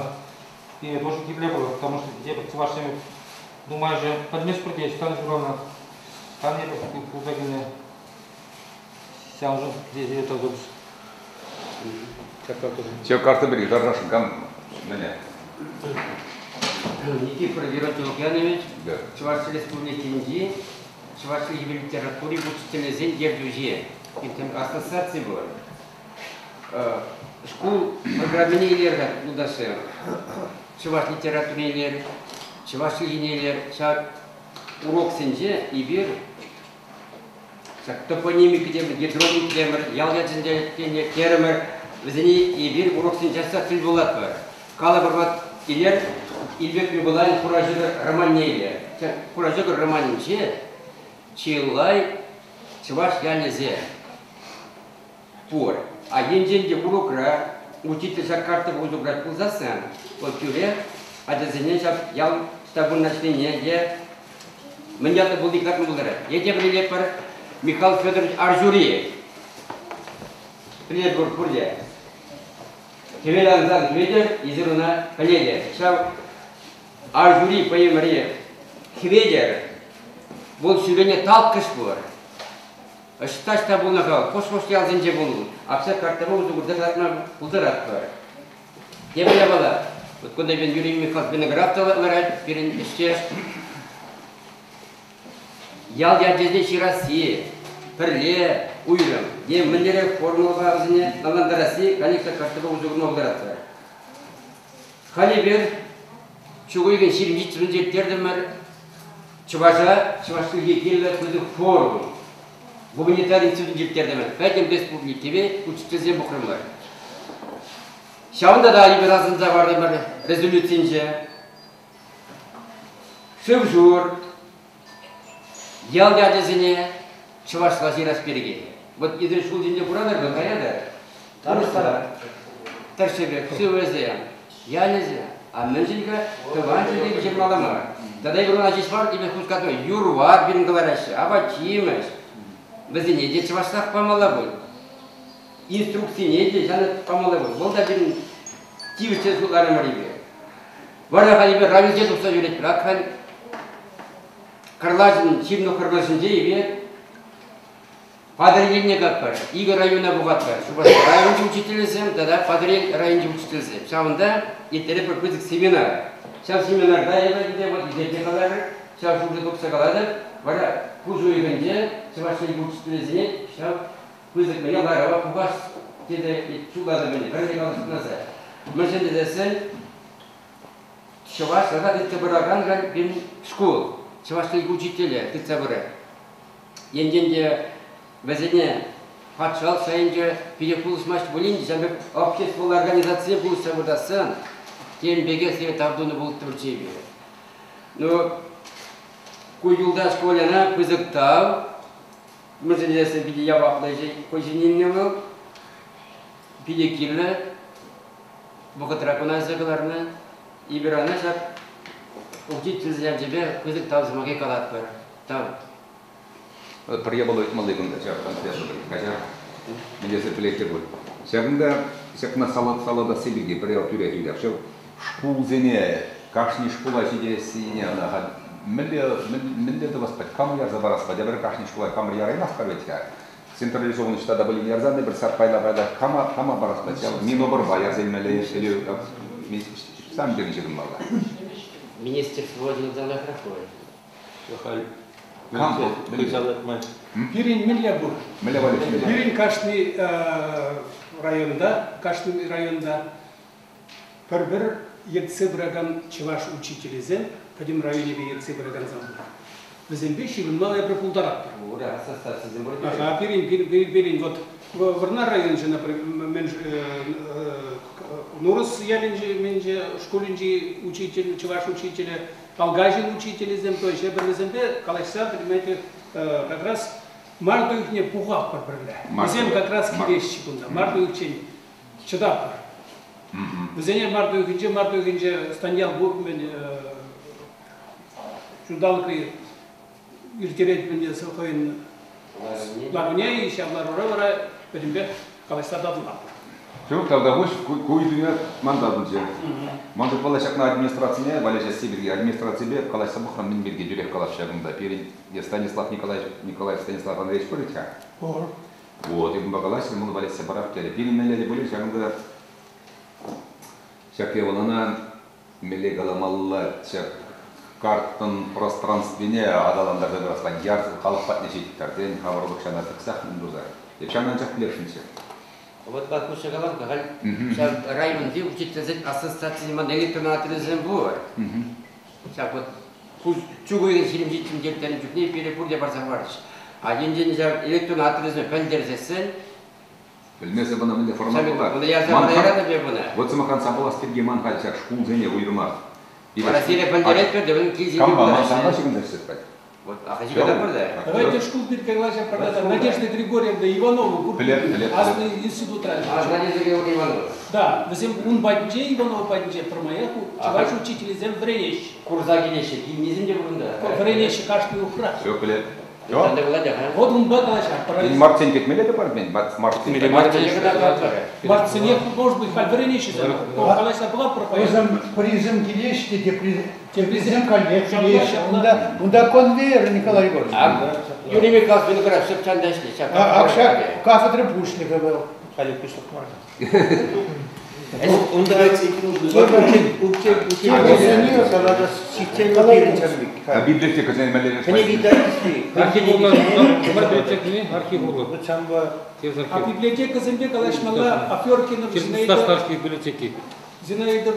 пире тоже кирлӗ пулать, потому что эпир чӑвашсем нумайӑшӗ пӗлместпӗр те, ӑҫтан ҫуралнӑ, ӑҫтан эпир пулса килнӗ. Ҫавӑншӑн сире тавтапуҫ. Ҫав карта пирки тархасшӑн кам мӗне? Никифор Геродий Лукьянович, Чӑваш Республикинчи чӑваш чӗлхипе литератури учителӗсен ертӳҫи. Ассоциаци пур. Шкул программине илер-ха юлташсем. Чӑваш литературине илер, чӑваш чӗлхине илер. Ҫак уроксенче эпир ҫак топонимика темӗр, гидронимика темӗр, ял ячӗнче терӗмӗр. Вӗсене эпир уроксенче часах тӗл пулатпӑр. Калӑпӑр, вот илер Илпек Микулайӑн Хура ҫӑкӑр романне илер. Ҫак Хура ҫӑкӑр романӗнче чылай чӑваш ялӗсем пур. А енчен те урокра учитель ҫак картӑпа усӑ курать пулсассӑн, вӑл тӳрех ачасене ҫак ял ӑҫта вырнаҫнине е мӗн ятлӑ пулни кӑтартма пултарать. Е тепӗр илетпӗр Михаил Федорович Арҫури. Пӗлетпӗр пурте. Хӗвел ансан Хветӗр, эсир ӑна пӗлетӗр. Ҫав Арҫури поэмӑри Хветӗр, вӑл ҫӳрене талккӑш пур. Ӑҫта-ӑҫта пулнӑ-ха, хӑш-хӑш ялсенче пулнӑ. Апса карттӑпа усӑ курса кӑтартма пултаратпӑр. Тепӗр япала. Вот кунта пирӗн Юрий Михайлович Виноград та ларать, пирӗн ӗҫтеш. Ял ячӗсене ҫырасси, пӗрле, уйрӑм е мӗнлерех формулӑпа вӗсене ӑнлантарасси, конечно, карттӑпа усӑ курма пултаратпӑр. Халь эпир ҫу уйӑхӗн 27-мӗнче ирттертӗмӗр чӑваша чӑваш чӗлхи кирлӗ пысӑк форум. Гуманитари институтӗнче ирттертӗмӗр. Пӗтӗм республикипе учительсем пухрӑмӑр. Ҫавӑнта та эпир асӑнса хӑвартӑмӑр резолюцинче. Шыв-шур, ял ячӗсене чӑвашла ҫырас пирки. Вот эсир ҫул ҫинче куратӑр вӑл каятӑр. Вырӑсла тӑршшӗпе шывӗсем, ялӗсем. А мӗншӗн-ха тӑван чӗлхепе ҫырмалла мар? Тата эпир ӑна ҫеҫ мар, эпир хускатма юр-вар пирӗн кӑлараҫҫӗ, апат-ҫимӗҫ. Вӗсене те чӑвашлах памалла пуль. Инструкцине те ҫавна памалла пуль. Вӑл та пирӗн тивӗҫлӗ шутларӑмӑр эпир. Вара халь эпир районсене тухса ҫӳретпӗр. Ак халь Кӑрлачӑн ҫырнӑ хӑрпӑшӗнче эпир Патӑрьелне катпӑр, икӗ района пухатпӑр. Шупашкар районӗнчи учительсем тата Патӑрьел районӗнчи учительсем. Ҫавӑнта ирттеретпӗр пысӑк семинар. Ҫав семинарта эпӗ ӗнтӗ вот илсе каларӑр, ҫав шухӑша тухса калатӑп. Вара пуш уйӑхӗнче Чӑваш Ен учителӗсене ҫав пысӑк мӗне ларӑва пухас тесе шутлатӑп ӗнтӗ, пӗрле калаҫса. Мӗншӗн тесессӗн чӑвашлӑха тытса пыракан халь пирӗн шкул, чӑваш чӗлхи учителӗ тытса пырать. Енчен те вӗсене патшалӑх шайӗнче питӗ пулӑшмасть пулин те, ҫав пек обществӑлла организацисем пулӑшса пыртассан, тем пекех сире тав тунӑ пулӑттӑмӑрччӗ эпир. Ну, ку юлташ Коляна пысӑк тав. Мӗншӗн тесен питӗ яваплӑ ӗҫе хӑй ҫине илнӗ вӑл. Питӗ кирлӗ. Вӑхӑтра кӑна ӗҫе кӑларнӑ. Эпир ӑна ҫак учительсен ячӗпе пысӑк тав сӑмахӗ калатпӑр. Тав. Пӗр япала ыйтмалли кунта ҫав конфетӑ каҫар. Мӗн тесе пӗлетте пуль. Ҫакӑнта ҫакна салатасси пирки пӗр ял тӳрех ыйтап. Ҫав шкулсене, кашни шкула ҫитессине ӑна халь мӗнле мӗнле тӑвас пать, кам ярса парас пать, эпир кашни шкула хамӑр яраймастпӑр вӗт-ха. Централизованный штата пулин ярсан эпир сак пайла-пайла кама кама парас пать, ҫав Миноборпа ярса илмелле или сам пирӗн ҫырӑнмалла. Министерство лахрах пулать. Халь Кам вӑл? Пирӗн мӗнле пур? Мӗнле валли? Пирӗн кашни районта, кашни районта пӗр-пӗр ертсе пыракан чӑваш учителӗсем, пӗтӗм районӗпе ертсе пыракансем пур. Вӗсемпе ҫыхӑнма эпир пултаратпӑр. Ура, ассоциацисем пур. Ага, пирӗн вот Вӑрнар районӗнче, например, Нурӑс ялӗнче, шкулӗнчи учитель, чӑваш учителӗ, Алгаҫин учителӗсем, то есть эпир вӗсемпе калаҫса, понимаете, как раз март уйӑхне пухатпӑр пӗрле. Вӗсем как раз килеҫҫӗ кунта. Март уйӑхчен чӑтатпӑр. Вӗсене март уйӑхӗнче Станьял мӗн ҫулталӑкри ирттерет мӗн хӑйӗн ларуне, ҫав ларура вара пӗтӗмпех калаҫса татӑлатпӑр. Ҫук, тавтапуҫ, ку ыйтуне ман татӑлчӗ. Ман шутпала ҫакна администрацине валеҫесси пирки администраципе калаҫса пӑхрӑм мӗн пирки тӳрех калаҫ ҫакӑнта. Пирӗн Станислав Николаевич, Николаев Станислав Андреевич пур вӗт-ха. Пур. Вот, эпӗ унпа калаҫрӑм, вӑл валеҫсе парап терӗ. Пирӗн мӗнле те пулин ҫакӑнта ҫак япалана мӗнле каламалла ҫак карттӑн пространствине аталантарса пырас яр халӑх патне ҫиттӗр, хамӑр укҫана тӑксах мӗн туса. Эп ҫавна анчах пӗлесшӗнччӗ. Вот хушша калам-ха, халь ҫав районти учительсен ассоциацийӗн ман электронный пур. Ҫак вот чуг уйӑхӗн 27 ирттернӗ чухне пире пурте парса хӑварчӗҫ. А енчен ҫав электрон адресне пӗлтерсессӗн Пӗлмесӗр бына мӗнле формат пулать. Мана ярса яратӑп эп ӑна. Вот сӑмахран сапалас пирки ман халь ҫак шкулсене уйрӑмах. Вара сире пӗлтеретпӗр те, вӗсем килсе Кампа ман санпа ҫыхӑнса ӗҫлес пать. Вот, а ҫыхӑнатпӑр та. Давайте шкул пирки калаҫа пӑртата. Надежда Григорьевна Иванова пур. Пӗлеп, пӗлеп. Аслӑ институтра. Надежда Григорьевна Иванова. Да, вӗсем ун патӗнче, Иванова патӗнче пӗрмаях чӑваш учителӗсем вӗренеҫҫӗ. Курса килеҫҫӗ, килнисем те пур унта. Вӗренеҫҫӗ кашни ухра. Все, пӗлеп. Вот унпа калаҫатпӑр. Мартсен кетмелле те пар мен, мартсен. Мартсене, может быть, халь вӗренеҫҫӗ. Калаҫса пӑхатпӑр. Вӗсем пӗрисем килеҫҫӗ те, теприсем каллех килеҫҫӗ. Унта конвейер, Николай Егорович. Юрий Михайлович Виноградов шӑпчан та ӗҫлет. Ак ҫак кафедра пуҫлӑхӗ вӑл. Халӗ пуҫлӑх мар. Унта Библиотекӑсен мӗнле Архив урлӑ, архив урлӑ. А библиотекӑсемпе калаҫмалла Аферкина Зинаида Старшей библиотеки. Зинаида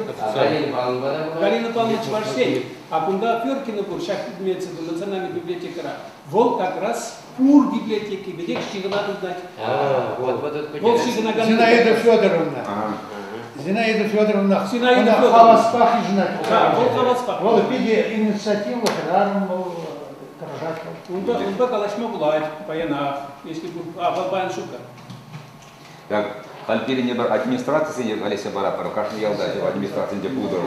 Галина Павловна Чӑвашсен. А кунта Аферкина пур, ҫак имеется в виду национальная библиотекӑра. Вӑл как раз пур библиотеки пекех ҫыхӑна тытать. Вӑл ҫыхӑнакан Зинаида Федоровна. Зинаида Федоровна. Зинаида Она Федоровна. хаваспах йышӑнать. Да, вӑл хаваспах. Вӑл питӗ инициативлӑ хӗрарӑм вӑл, тӑрӑшать вӑл. Унпа калаҫма пулать паянах, если пур. А, вӑл паян ҫук-ха. Так, халь пирӗн эпир администрацисене валеҫсе паратпӑр, кашни ялта ҫав администрацинче пултӑр.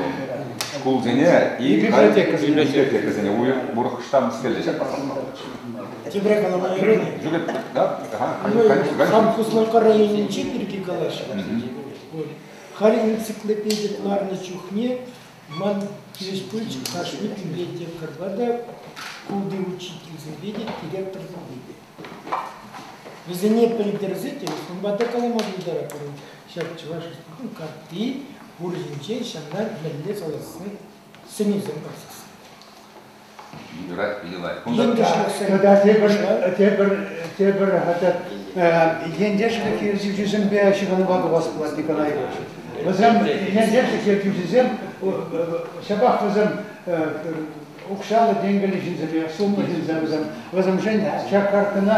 Шкулсене и Библиотекӑсене. библиотекӑсене урӑх штамп стелле ҫак Тепре калама юрать. Да, ага, конечно, конечно. Хам Куславкка районӗнчи пирки калаҫрӑм. Халь энциклопеди кӑларнӑ чухне ман тивӗҫ пулчӗ кашни библиотекарьпа та, шкулти учительсемпе те, директорсемпе те. Вӗсене пӗлтерсе телефонпа та калама пултаратпӑр. Ҫак Чӑваш Республикин картти пур ҫинчен ҫавна мӗнле каласси сӗнӳсем парсассӑн. Юрать, питӗ лайӑх. Тата тепӗр, тепӗр, тепӗр ентешлӗх ертӳҫисемпе ҫыхӑнӑва тухас пулать, Николай Иванович. Вӗсем ентешлӗх ертӳҫисем, ҫапах вӗсем укҫаллӑ тенкӗллӗ ҫынсемех, сумлӑ ҫынсем вӗсем. Вӗсемшӗн ҫак карттӑна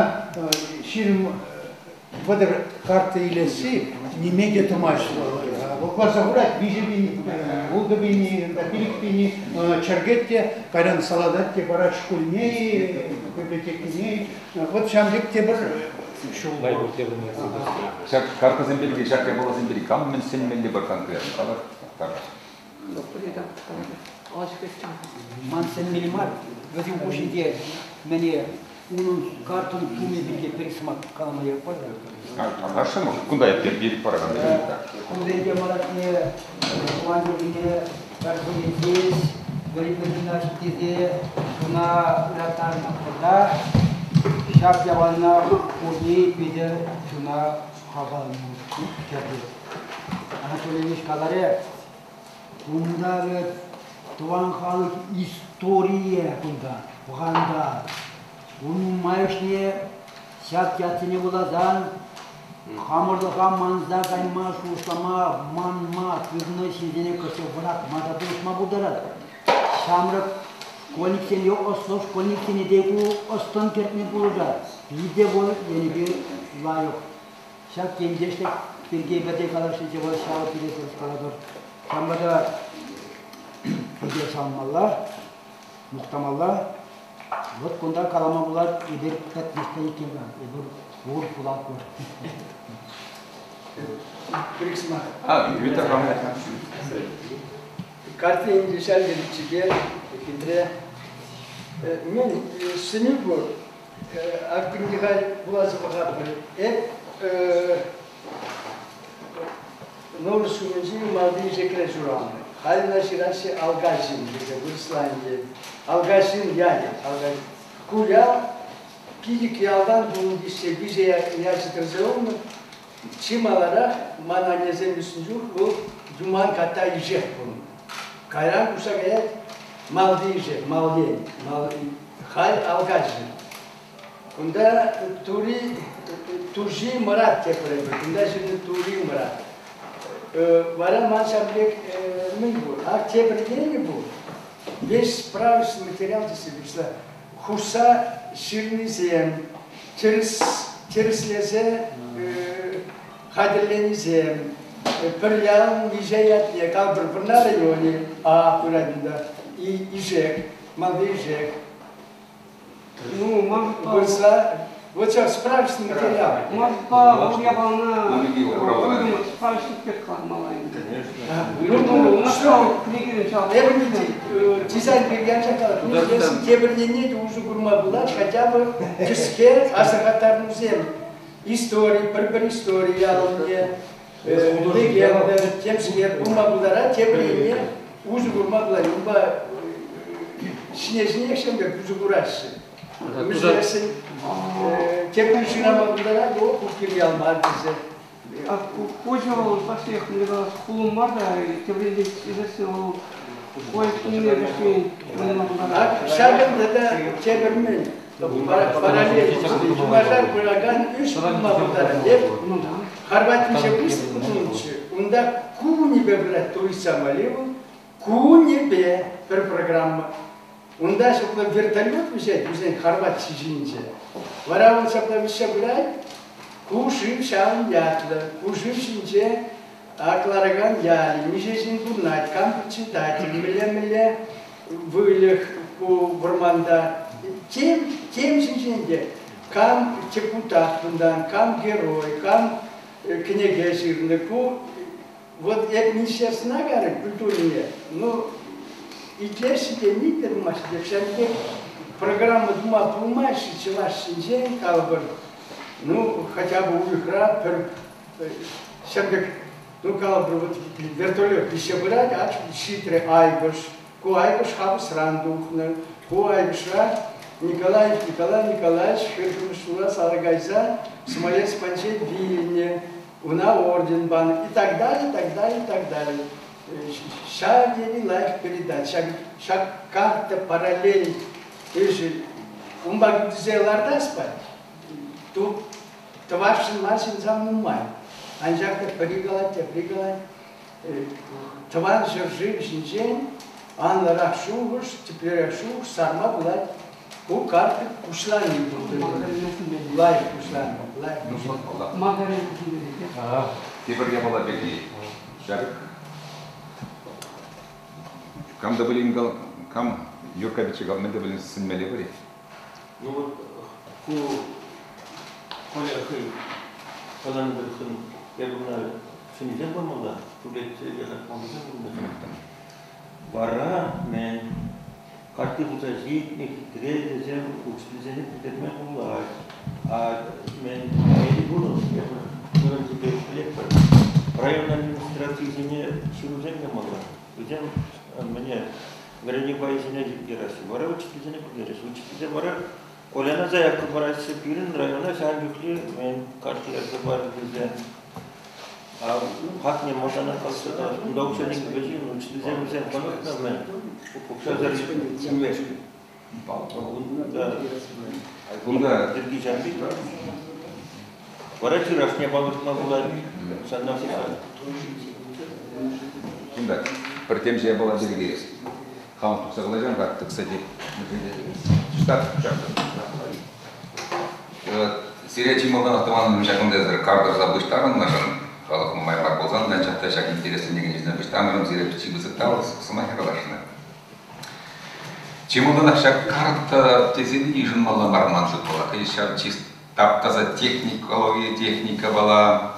20 30 карта илесси ниме те тӑмасть. Вӑл кӑларса хурать 3 пин, 6 пин, 5 пин чӗркет те, кайран салатать те парать шкулне, библиотекине. Вот ҫавӑн пек тепӗр ҫул пур. Ҫак картӑсем пирки, ҫак япаласем пирки кам мӗн сӗнмелли пӗр конкретно калӑр? Ман сӗнмелли мар, вӗсем хушшинче мӗне унӑн карттӑн тумӗ пирки пӗр сӑмах калама ирӗк пар. Хорошо, кунта эп ирӗк паракан. Кунсенче малашне тӑван чӗлхене пӗр ҫеҫ вӗренме тесе чуна ыраттарнӑ тапхӑрта ҫак япалана курни питӗ чуна хавхалану кӗртет. Анатолий Ильич каларӗ, кунта вӗт тӑван халӑх историйӗ кунта, пӑханта. Ун нумайӑшне ҫак ятсене вуласан хамӑрлӑха манса кайма, шухӑшлама, манма тытӑннӑ ҫынсене кӑштах вӑратма та пулӑшма пултарать. Ҫамрӑк школьниксене ӑслӑ школьниксене те ку ӑс-тӑн кӗртме пулӑшать. Питӗ вӑл енӗпе лайӑх. Ҫак ентешлӗх пирки пӗрре калаҫнӑччӗ вӑл ҫав пире тӗрӗс калатӑр. Ҫавӑнпа та питӗ савӑнмалла, мухтамалла. Вот кунта калама пулать, эпир пӗтмӗшпе иккен эпир пур пулатпӑр. Пӗр сӑмах. А, Виктор Карти ӗнтӗ ҫав тери хитре. Мен сӗнӳ пур. Ак ӗнтӗ халь вуласа пӑхатпӑр. Эп Нурӑс ҫумӗнчи Малти Ишекре ҫуралнӑ. Халь ӑна ҫыраҫҫӗ Алгазин тесе вырӑсла ӗнтӗ. Алгазин ялӗ. Ку ял пилӗк ялтан тунӑ теҫҫӗ, виҫӗ ячӗ тӑрса юлнӑ. Чи маларах ман аннесем ӳснӗ чух вӑл Юман катта Ишек пулнӑ. Кайран куҫса каять Малти Ишек, Малден, халь Алгазин. Кунта Тури, Туҫи Мӑрат тетпӗр эпир. Кунта ҫырнӑ Тури Мӑрат. Вара ман ҫав пек мӗн пур? Ак тепӗр енӗ пур. Весь справочный материал тесе пуҫла. Хушса ҫырнисем, тӗрӗс, тӗрӗслесе хатӗрленисем, пӗр ялӑн миҫе ятне, калӑпӑр, Вӑрнар районӗ, А пырать унта, Ишек, Малти Ишек. Ну, ман Вырӑсла вот ҫав справочный материал. Манпа вӑл япалана уйрӑм справочник пек кӑлармалла ӗнтӗ. Ну, что, эпӗ дизайн пирки анчах калать. Тепӗр енне те усӑ курма пулать, хотя бы кӗске асӑрхаттарнисем. Истори, пӗр-пӗр истори ялне, легенда, темскер пулма пултарать, тепӗр енне усӑ курма пулать. Унпа ҫине-ҫинех ҫын пек усӑ кураҫҫӗ. Мӗншӗн тепӗр шырама пултарать, о, ку кирлӗ ял мар тесе. Куҫӗ вӑл пачах мӗнле калас, хулӑм мар та, тепӗр илесси вӑл Ҫакӑн тата тепӗр мӗн параллель юнашар пыракан ӗҫ пулма пултарать. Эп Хорватинче выставка пулнӑччӗ. Унта кунӗпе пырать туристсем валли вӑл. Кунӗпе пӗр программа. Унта ҫапла вертолет вӗҫет вӗсен Хорват ҫинче. Вара вӑл ҫапла вӗҫсе пырать. Ку шыв ҫавӑн ятлӑ. Ку шыв ҫинче ларакан ялӗ, миҫе ҫын пурӑнать, кам председатель, мӗнле-мӗнле выльӑх ку вӑрманта. Тем, тем ҫинчен те. Кам депутат кунтан, кам герой, кам кӗнеке ҫырнӑ. Ку вот эп министерствӑна карӗ культурине, ну, итлеҫҫӗ те ни те тумаҫҫӗ те. Ҫавӑн пек программа тума пулмасть чӑваш ҫинчен, калӑпӑр, ну, хотя бы уйӑхра пӗр ҫав пек, ну, калӑпӑр, вот вертолет вӗҫсе пырать, ҫитрӗ Айкӑш. Ку Айкӑш Хапӑсран тухнӑ. Ку Айкӑшра Николаев Николай Николаевич хӗрхӗмӗш ҫула сара кайса Смоленск патӗнче вилнӗ, ӑна орден панӑ и так далее, так далее, так далее. Ҫав тери лайӑх передача. Ҫак карта параллель ӗҫӗ унпа кӳртсе лартас пать. Тӑвасшӑн мар ҫынсем нумай. Анчах та пӗри калать, тепри калать. Тӑван ҫӗршыв ҫинчен анлӑрах шухӑш, тӗплӗрех шухӑш сарма пулать. Ку карта пуҫланни пултӑр. Лайӑх пуҫланнӑ. Лайӑх пуҫланнӑ. Тепӗр япала пирки. Ҫак кам та пулин кам Юрка пичче мӗн те пулин сӗнмелле пуль. Ну вот ку Коля хӑй каланӑ тӑрӑх эпӗ ӑна сӗнӳсем памалла, тӳрлетсе хакмаллисем пулнӑ. Вара мӗн карти пулса ҫитнӗ хитре тесе учительсене пӗлтерме пулать. А мӗн пур эпир вырӑнсемпе пӗлетпӗр. Район администрацийӗсене ҫырусем ямалла. Вӗсем мӗне вӗренӳ пайӗсене яраҫҫӗ. Вара учительсене пӗлтереҫҫӗ. Учительсем вара Коляна заявка параҫҫӗ. Пирӗн района ҫавӑн чухлӗ мӗн карта ярса пачӗ тесе. А хакне малтанах каласа та унта укҫа-тенкӗ вӗҫен, учительсем вӗсем хӑнӑхнӑ мӗн. Укҫасӑр ҫимешкӗн. Кунта йӗрки ҫав пек. Вара тиражне палӑртма пулать. Ҫавна Кунта пӗр темҫе япала пирки хамӑр тухса калаҫам-ха, кстати, штат Сире чи малтанах тӑванӑм ҫакӑнта кар тӑрса пуҫтарӑннӑшӑн, халӑх нумай мар пулсан та, анчах та ҫак интересленекен ҫынсем пуҫтарнӑшӑн сире чи пысӑк тав сӑмахӗ каласшӑн. Чи малтанах ҫак карта тесен те йышӑнмалла мар ман шутпала. Ҫав чист тап-таса техникологи, техникӑпала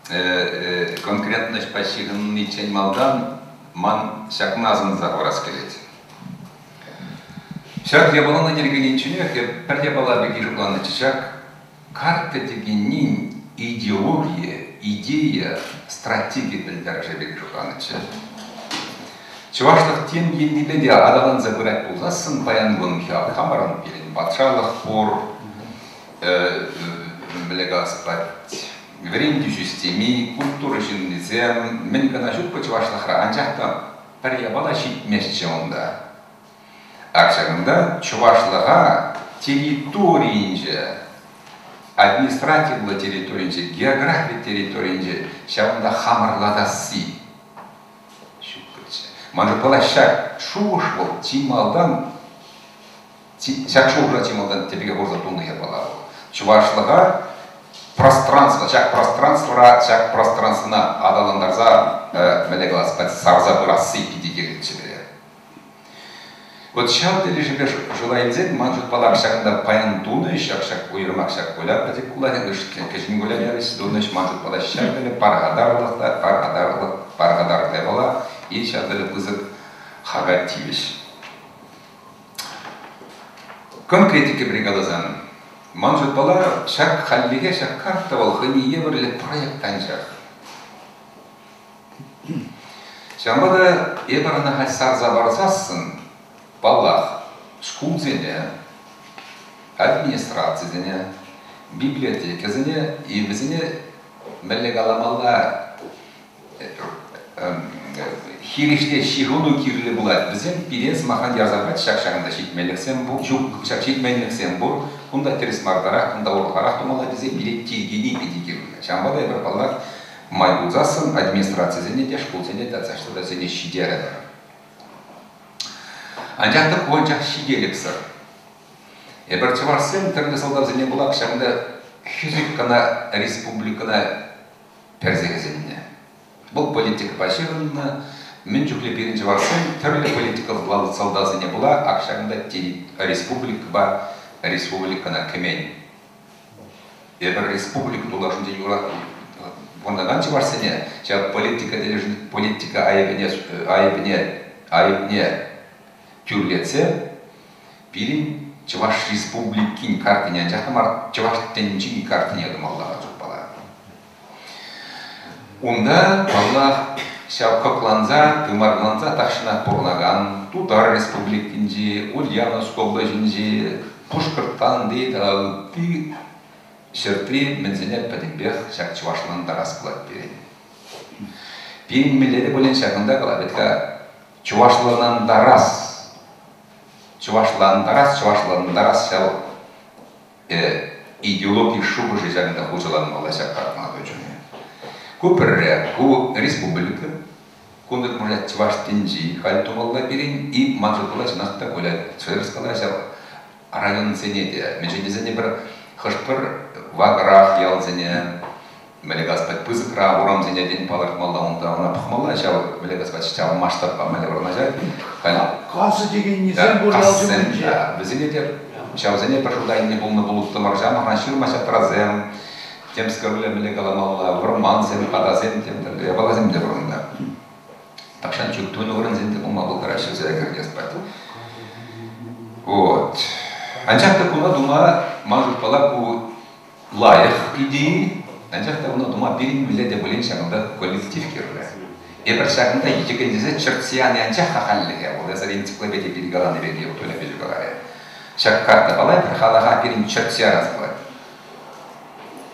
конкретноҫпа ҫыхӑнниччен малтан ман ҫакна асӑнса хӑварас килет. Ҫак япалана йӗркеленчченех эп пӗр япала пирки шутланӑччӗ. Ҫак карта текеннин идеологийӗ, идея, стратеги пӗлтерӗшӗ пирки шутланӑччӗ. Чӑвашлӑх тем еннипе те аталанса пырать пулсассӑн паян кун хамӑрӑн пирӗн патшалӑх пур, мӗнле калас пулать, вӗрентӳ системи, культура ҫыннисем, мӗн кӑна ҫук чӑвашлӑхра, анчах та пӗр япала ҫитместчӗ унта. Ак ҫакӑнта чӑвашлӑха территорийӗнче, административлӑ территорийӗнче, географи территорийӗнче ҫавӑнта хамӑрлатасси ҫук пулчӗ. Ман шутпала ҫак шухӑш вӑл чи малтан ҫак шухӑша чи малтан тӗпе хурса тунӑ япала вӑл. Чӑвашлӑха пространство, ҫак пространствӑра ҫак пространствӑна аталантарса мӗнле калас, сарса пырасси питӗ кирлӗччӗ пире. Вот ҫав тӗлӗшӗпе шута илсен, ман шутпала ҫакӑнта паян тунӑ ҫак ҫак уйрӑмах ҫак Коля пӗчӗк Куля, кӗҫӗн Коля терӗҫ, тунӑ ӗҫ ман шутпала ҫав тӗле пархатарлӑх та пархатарлӑх, пархатарлӑ япала и ҫав тӗле пысӑк хака тивӗҫ. Конкретика бригадӑсем. Ман шутпала, ҫак хальлӗхе ҫак карта вӑл хӑйне евӗрлӗ проект анчах. Ҫавӑнпа та эпир ӑна халь сарса парсассӑн, паллах, шкулсене, администрацисене, библиотекӑсене и вӗсене мӗнле каламалла хирӗҫле ҫыхӑну кирлӗ пулать. Вӗсем пире сӑмахран ярса парать, ҫак ҫакӑнта ҫитменлӗхсем пур, ҫук, ҫак ҫитменлӗхсем пур, кунта тӗрӗс мартарах, кунта урӑхларах тумалла тесе пире тиркени питӗ кирлӗ. Ҫавӑнпа та эпир, паллах, май пулсассӑн администрацисене те, шкулсене те ҫтӑтасене ҫитерӗпӗр. Анчах та ку анчах ҫителӗксӗр. Эпир чӑвашсем тӗрлӗ сӑлтавсене пулах ҫакӑнта хӗсӗк кӑна республикӑна персе хӗсӗннӗ. Вӑл политикӑпа ҫыхӑннӑ. Мӗн чухлӗ пирӗн чӑвашсем тӗрлӗ политика сӑлтавсене пула ак ҫакӑнта республикӑпа республикӑна кӗмен. Эпир республика тулашӗнче пурӑнакан чӑвашсене ҫав политика политика айӑпне айӑпне айӑпне тӳрлетсе пирӗн Чӑваш Республикин карттине анчах та мар, Чӑваш тӗнчин карттине тумалла шутпала. Унта, паллах, Ҫав кӑкланса, тымарланса тахҫанах пурӑнакан Тутар Республикинчи, Ульяновск облаҫӗнчи, Пушкӑртстанти тата ытти ҫӗртри мӗнсене пӗтӗмпех ҫак чӑвашлантарас пулать пирӗн. Пирӗн мӗнле те пулин ҫакӑнта калать-ха, чӑвашланантарас, чӑвашлантарас, чӑвашлантарас ҫав идеологи шухӑшӗ ҫакӑнта хуҫаланмалла ҫак картма чухне. Ку пӗрре, ку республика, кунта может чӑваш тӗнчи халь тумалла пирӗн, и ман шутпала чӑнах та Коля тӗрӗс калать ҫав районсене те, мӗншӗн тесен пӗр хӑш-пӗр вакӑрах ялсене мӗнле калас пысӑкрах урамсене тен палӑртмалла унта, ӑна пӑхмалла ҫав мӗнле калас ҫав масштабпа мӗнле вырнаҫать. Халь Касӑ текеннисем пур ял ҫумӗнче. Вӗсене те ҫавсене пӗр шута илнӗ пулнӑ пулӑттӑмӑр. Ҫамрӑкран ҫырма-ҫатрасем, темскерле мӗнле каламалла, вӑрмансем, катасем, тем тӗрлӗ япаласем те пур унта. Тахҫан чӳк тунӑ вырӑнсем те пулма пултараҫҫӗ сире кӗртес пать. Вот. Анчах та куна тума ман шутпала ку лайӑх идея, анчах та куна тума пирӗн мӗнле те пулин ҫакӑнта коллектив кирлӗ. Эпир ҫакӑнта йӗкӗлтесе чӗртсе яни анчах ахальлӗхе, вӑл эсӗр энциклопеди пирки каланӑ пек Толя пичӗ каларӗ. Ҫак карта палай пӗр халӑха пирӗн чӗртсе ярас пулать.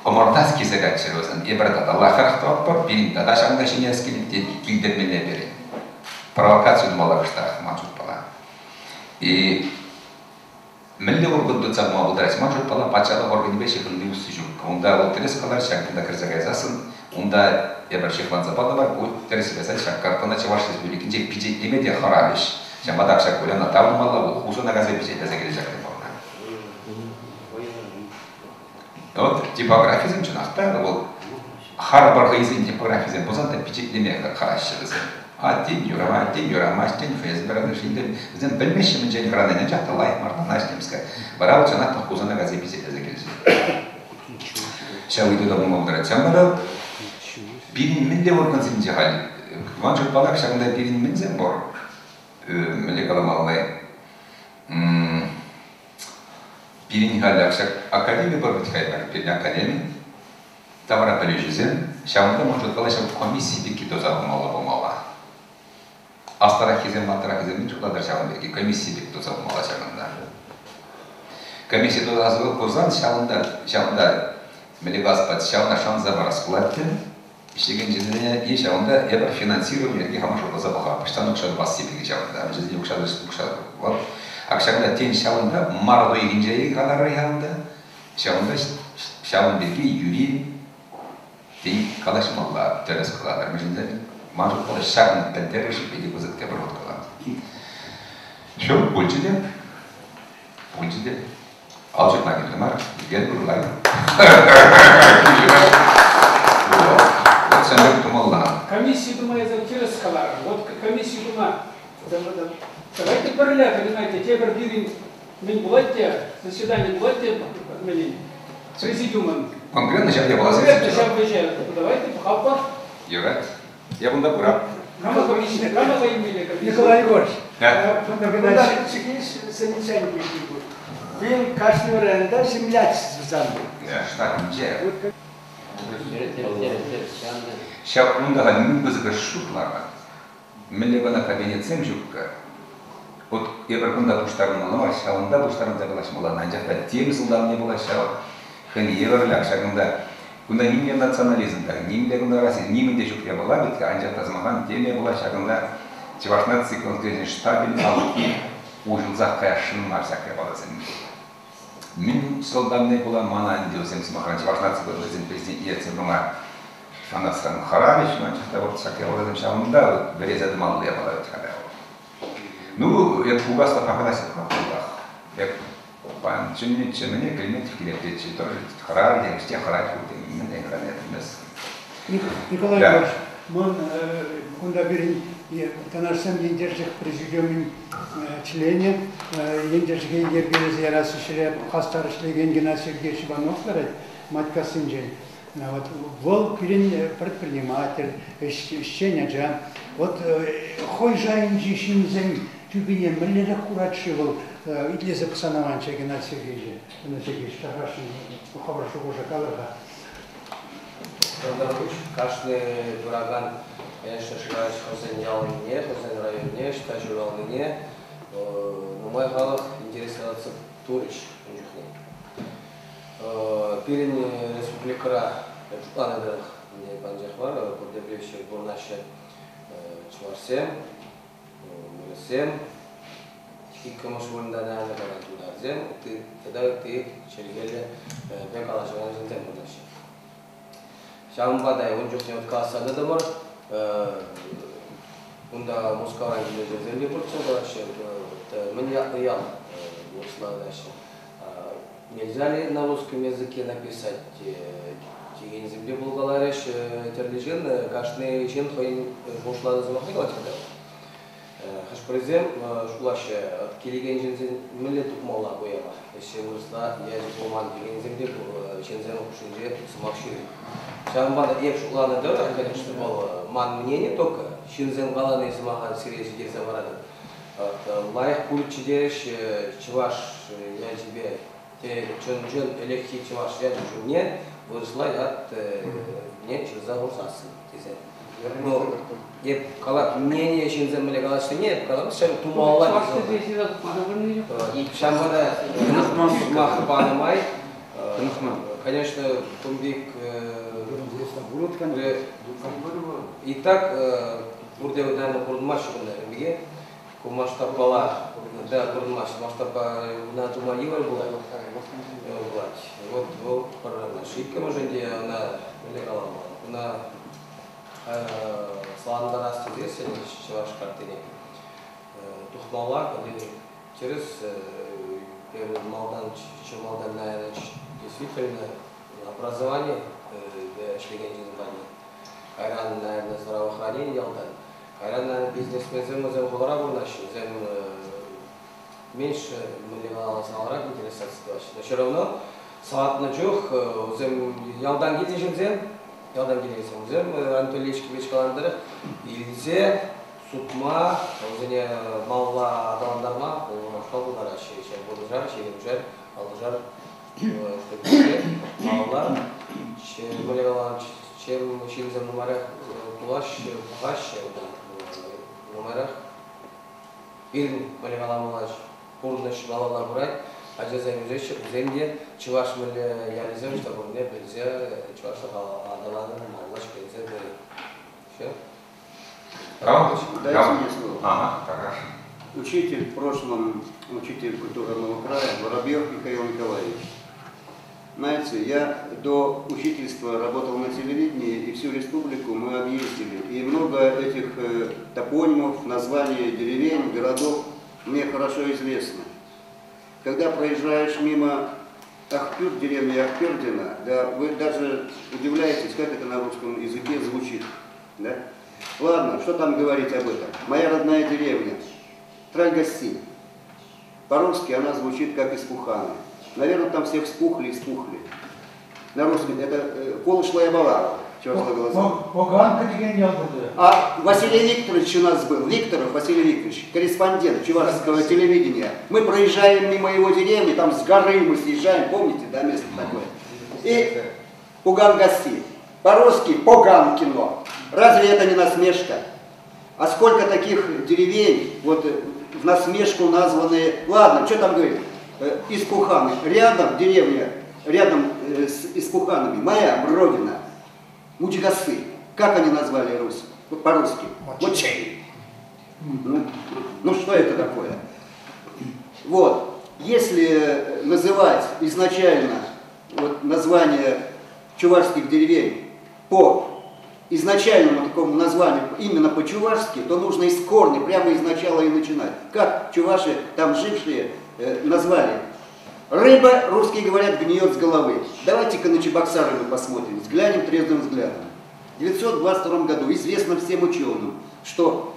Ӑмӑртас килсе кайччӑр вӗсем. Эпир тата лайӑхрах тӑватпӑр, пирӗн тата ҫакӑнта ҫӗнес килет, тет килтермелле пирӗн. Провокаци тумалла кӑштах, ман шутпала. И мӗнле орган тытса пыма пултарать? Ман шутпала, патшалӑх органӗпе ҫыхӑнни усси ҫук. Унта вӑл тӗрӗс калар, ҫак кунта кӗрсе кайсассӑн, унта эпир ҫыхланса патӑмӑр, ку тӗрӗс кайсан ҫак картана Чӑваш Республикинче пичетлеме те хӑрарӗҫ. Ҫавӑнпа та ҫак Уляна таврӑнмалла, вӑл Хусана кайса пичетлесе киле ҫак пулнӑ. Вот типографисем чӑнах та вӑл харпӑр хӑйсен типографисем пулсан та пичетлеме хӑраҫҫӗ вӗсем. А тен юрамасть, тен юрамасть, тен ФСБ разрешитель. Вӗсем пӗлмеҫҫӗ мӗнчен хӑранине, анчах та лайӑх марланаҫ темскер. Вара вӑл чӑнах та Хусана кайса пичетлесе килчӗ. Ҫав ыйту та пулма пултарать. Ҫавӑнпа та пирӗн мӗнле органсенче халь? Ман шутпа ҫакӑнта пирӗн мӗнсем пур? Мӗнле каламалли? Пирӗн халь ҫак академи пур вӗт-ха, пирӗн академи. Тавра пӗлӳҫӗсем ҫавӑнта ман шутпала ҫав комисси пекки туса хумалла пулмалла. Аслӑраххисем, ваттӑраххисем мӗн шутлатӑр ҫавӑн пирки? Комисси пек туса хумалла ҫакӑнта. Комисси туса хурсан ҫавӑнта, ҫавӑнта мӗнле калас пулать, ҫавна шанса парас пулать те ӗҫлекен ҫынсене и ҫавӑнта эпир финансирование пирки хамӑр шутласа пӑхап. Ӑҫтан укҫа тупасси пирки ҫавӑнта. Мӗншӗн укҫа укҫа вот. Ак ҫакӑнта тен ҫавӑнта март уйӑхӗнче каларӑр ҫавӑнта. Ҫавӑнта ҫавӑн пирки юри тен калаҫмалла тӗрӗс калатӑр. Мӗншӗн тесен ман шутпа ҫакӑн пӗлтерӗшӗ питӗ пысӑк тепӗр хут калатӑп. Все, пулчӗ те. Пулчӗ те. Ал ҫыртма кирлӗ мар. Гербер лайӑх. Вот ҫамрӑк тумалла. Комисси тума эсӗ тӗрӗс каларӑн. Вот комисси тума. Давайте пӗрле, понимаете, тепӗр пирӗн мӗн пулать те, заседание пулать те, мӗнӗн, президиумӑн. Конкретно ҫав япаласем. Конкретно ҫав ӗҫе. Давайте пӑхатпӑр. Юрать. Я кунта пырап. Кама комисси, кама илмелле комисси? Николай Егорович, кунта замечание пур. Пин кашни районта землячество сам. Штатӗнче. Ҫав унта мӗн пысӑкӑш ҫурт ларать. Мӗнле кӑна кабинетсем ҫуккӑ. Вот эпир кунта пуҫтарӑнмалла мар, ҫавӑнта пуҫтарӑнса калаҫмалла. Анчах та тем сӑлтавне пула ҫав хӑйне евӗрлӗ ҫакӑнта кунта нимле национализм та, нимле кунта расизм, нимӗн те ҫук япала вӗт, анчах та сӑмахран теме пула ҫакӑнта Чӑваш наци конгресӗн штабӗн алӑки уҫӑлсах каясшӑн мар ҫак япаласем. Мӗн сӑлтавне пула мана ӗнтӗ вӗсем сӑмахран Чӑваш наци конгресӗн президентне ертсе пыма шанасран хӑрарӗҫ, анчах та вот ҫак япаласем ҫавӑнта вӗресе тӑмалли япала вӗт-ха. Ну, эп пугасла пахалась паллах. Эп пан чӗннӗччӗ мӗне Клементьев килет тетчӗ, тоже хӑрар те, хӑрать ку мӗнле хӑрать Николай Иванович, ман кунта пирӗн Канашсем ентешлӗх президиумӗн членӗ, ентешлӗхе йӗркелесе ярас ӗҫре хастар ӗҫлекен Геннадий Сергеевич Иванов ларать Матькассинчен. Вот вӑл пирӗн предприниматель, ӗҫчен ача. Вот хӑй шайӗнчи ҫынсен тӳпине мӗнлерех хурать-ши вӑл итлесе пӑхсан аванччӗ Геннадий Сергеевича. Геннадий Сергеевич, тархасшӑн хӑвӑр шухӑша калӑр-ха. Тавтапуҫ. Кашни пыракан Конечно, шыраҫ хӑйсен ялне, хӑйсен районне, ӑҫта ҫуралнине нумай халӑх интересланса турӗҫ ун чухне. Пирӗн республикӑра шутланӑ тӑрӑх панчах мар, пурте пӗлеҫҫӗ, пурӑнаҫҫӗ чӑвашсем, вырӑссем, иккӗмӗш вырӑнта наверное, калать тутарсем, тата ытти чӗлхеллӗ пек калаҫакан ҫынсем пурӑнаҫҫӗ. Ҫавӑнпа та ун чухне вот калаҫса тӑтӑмӑр. Унта Мускавран килнисем те пурччӗ, калаҫҫӗ. Мӗн ятлӑ ял вырӑсла калаҫҫӗ. Нельзя ли на русском языке написать текенсем те пулкаларӗҫ. Тӗрлӗ ҫын, кашни ҫын хӑйӗн шухӑшланӑ сӑмахне калать хӑтя. Хӑш-пӗрисем шутлаҫҫӗ, килекен ҫынсен мӗнле тупмалла ку яла? Ӗҫе вырӑсла ячӗ пулман текенсем те ҫынсем хушшинче сӑмах ҫӳрет. Ҫавӑнпа та эп шутланӑ тӑрӑх, конечно, вӑл ман мнение только, ҫынсем калани сӑмаха сире ҫитерсе паратӑп. Лайӑх пулӗччӗ терӗҫ чӑваш ячӗпе те чӑн-чӑн ӗлӗкхи чӑваш ячӗ ҫумне вырӑсла ятне ҫырса хурсассӑн тесе. Ну, эп калап, мнение ҫынсем мӗнле калаҫнине эп калам, ҫав тумалла тесе. Ҫавӑнпа та сӑмах панӑ май, конечно, кун пек и так пурте, наверное, курӑнмаҫҫӗ кунта пике. Ку масштабпала, да, курӑнмасть. Масштабпа ӑна тума йывӑр пулать. Пулать. Вот вӑл пӗрремӗш. Иккӗмӗшӗн те ӑна мӗнле каламалла? Ӑна салантарас тесессӗн чӑваш карттине тухмалла, тӗрӗс малтан, чи малтан, наверное, действительно образование ӗҫлекен ҫын патне. Кайран, наверное, здравоохранение ялтан. Кайран бизнесменсем вӗсем хулара пурӑнаҫҫӗ, вӗсем меньше мӗнле каласаларах интересоваться тӑваҫҫӗ. Но все равно саватнӑ чух вӗсем ялтан килнӗ ҫынсем, ялтан килнисем, вӗсем Анатолий Ильич Кипеч каланӑ тӑрӑх илсе сутма, вӗсене малалла аталантарма пулӑшма пултараҫҫӗ. Ҫав вуншар, ҫирӗмшер, алтӑшар малалла мӗнле каланӑ, чем ҫынсем нумайрах пулаҫҫӗ, пӑхаҫҫӗ, нумайрах пирӗн мӗнле каламалла, пурнӑҫ малалла пырать, ачасем ӳсеҫҫӗ, вӗсем те чӑваш мӗнле ялӗсем ӑҫта пуррине пӗлсе чӑвашлӑх аталанӑвӗ малалла ҫӗкленсе пырать. Все. Дайте мне слово. Ага, хорошо. Учитель в прошлом, учитель культурного края Воробьев Михаил Николаевич. Знаете, я до учительства работал на телевидении, и всю республику мы объездили. И много этих топонимов, названий деревень, городов мне хорошо известно. Когда проезжаешь мимо Ахпюр, деревни Ахпердина, да, вы даже удивляетесь, как это на русском языке звучит. Да? Ладно, что там говорить об этом? Моя родная деревня, Тральгасси. По-русски она звучит как Испуханы. Наверное, там все вспухли и спухли. На русском это Колыш Лаябаларова, чувашского глаза. А Василий Викторович у нас был, Викторов Василий Викторович, корреспондент чувашского телевидения. Мы проезжаем мимо его деревни, там с горы мы съезжаем, помните, да, место такое. И Пугангаси. По-русски Поганкино. Разве это не насмешка? А сколько таких деревень, вот в насмешку названные, ладно, что там говорить, Испуханы. Рядом деревня, рядом с Испуханами, моя родина, Мучгасы. Как они назвали Русь? По-русски? Мучей. Ну что это такое? Вот, если называть изначально вот, название чувашских деревень по изначальному такому названию, именно по-чувашски, то нужно из корня, прямо из начала и начинать. Как чуваши, там жившие, назвали? Рыба, русские говорят, гниет с головы. Давайте-ка на Чебоксары мы посмотрим, взглянем трезвым взглядом. В 922 году известно всем ученым, что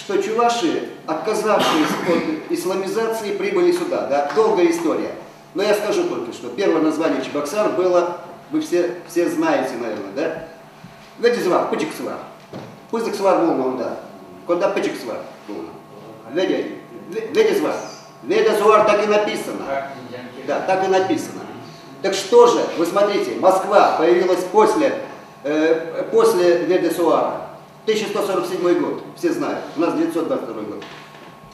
чуваши, отказавшись от исламизации, прибыли сюда. Да? Долгая история. Но я скажу только, что первое название Чебоксар было, вы все знаете, наверное, да? Ведезвар, Пычиксвар. Пызыксвар был, да. Когда Пычиксвар был. Ведезвар. Ведезвар так и написано. Да, так и написано. Так что же, вы смотрите, Москва появилась после после Ведесуара. 1147 год, все знают, у нас 922 год.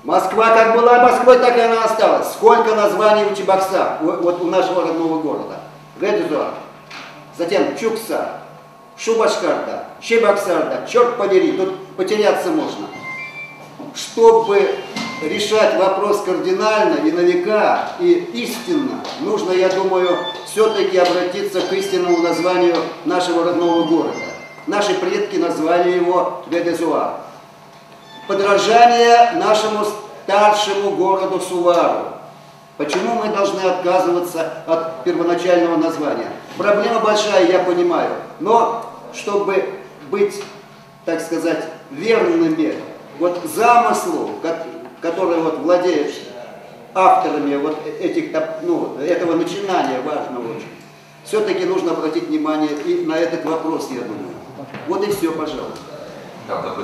Москва как была Москвой, так и она осталась. Сколько названий у Чебоксар, вот у нашего родного города. Ведесуар, затем Чуксар, Шубашкарда, Чебоксарда, черт подери, тут потеряться можно. Чтобы решать вопрос кардинально и на века, и истинно, нужно, я думаю, все-таки обратиться к истинному названию нашего родного города. Наши предки назвали его Ведезуар. Подражание нашему старшему городу Сувару. Почему мы должны отказываться от первоначального названия? Проблема большая, я понимаю, но чтобы быть, так сказать, верными вот замыслу, который вот владеет авторами вот этих, ну, этого начинания важного очень, все-таки нужно обратить внимание и на этот вопрос, я думаю. Вот и все, пожалуйста. Да, да,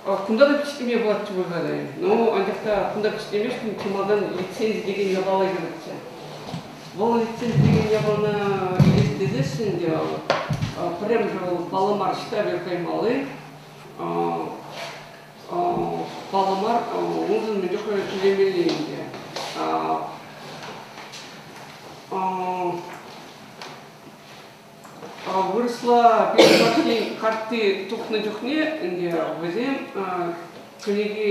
Вот, кунта та пичтеме пулатчӗ пуль-ха. Ну, анчах та кунта пичтемешкӗн чи малтан лицензи текен япала кирлӗччӗ. Вӑл лицензи текен япалана илес тесессӗн те пӗрремӗш вӑл паллӑ мар ӑҫта каймалли, паллӑ мар уншӑн мӗн чухлӗ тӳлемелле ӗнтӗ. Вырӑсла пирӗн картти тухнӑ чухне ӗнтӗ вӗсем кӗнеке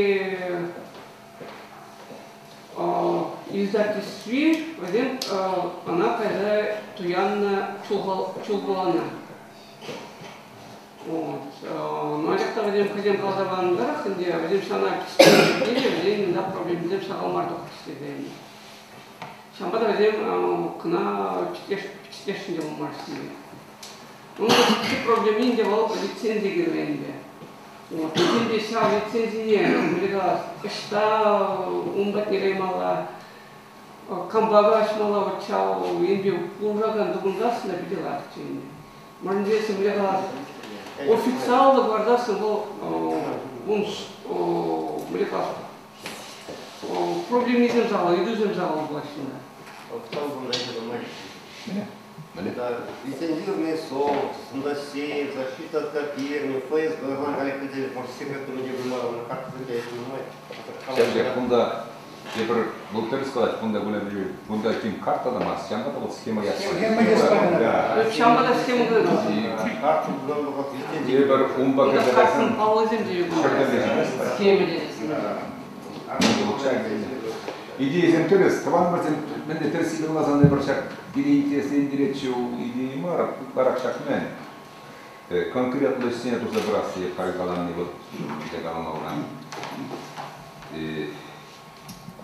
издательстви вӗсем ӑна кайса туяннӑ Чулхулана. Вот. Анчах та вӗсем хӑйсем каласа панӑ тӑрӑх ӗнтӗ вӗсем ҫавна пичетленӗ чухне те вӗсен унта проблемӑсем сахал мар тухрӗҫ тесе. Ҫавӑнпа та вӗсем кӑна пичетлесшӗн те пулмаҫҫӗ. Унӑн тӗп проблеми ӗнтӗ вӑл лицензи кирлӗ ӗнтӗ. Вот. Вӗсем те ҫав лицензине, мӗнле калас, ӑҫта ун патне каймалла, кампа калаҫмалла, вот ҫав енпе пулӑшакан тупӑнсассӑн та питӗ лайӑхчӗ ӗнтӗ. Мӗнле мӗнле калас, официаллӑ кӑларсассӑн вӑл ун мӗнле калас, Проблемисем сахал, ыйтусем сахал пулаҫҫӗ. Лицензированный соус, Сундасеев, защита от копирования, ФСБ, Ҫав кунта тепӗр вӑл тӗрӗс калать, кунта кунта ким карта та мар, ҫавӑнпа та вӑл схема ясса. Ҫавӑнпа та схема Тепӗр унпа кӗрсе кайсан паллӑсем те схема Идеясем тӗрӗс, тӑванӑмӑрсем мӗнле тӗрӗссипе каласан эпир ҫак пире интереслентеретчӗ идея мар, ытларах ҫак мӗн. Конкретлӑ ӗҫсене туса пырасси халь калани вот тесе каламалла.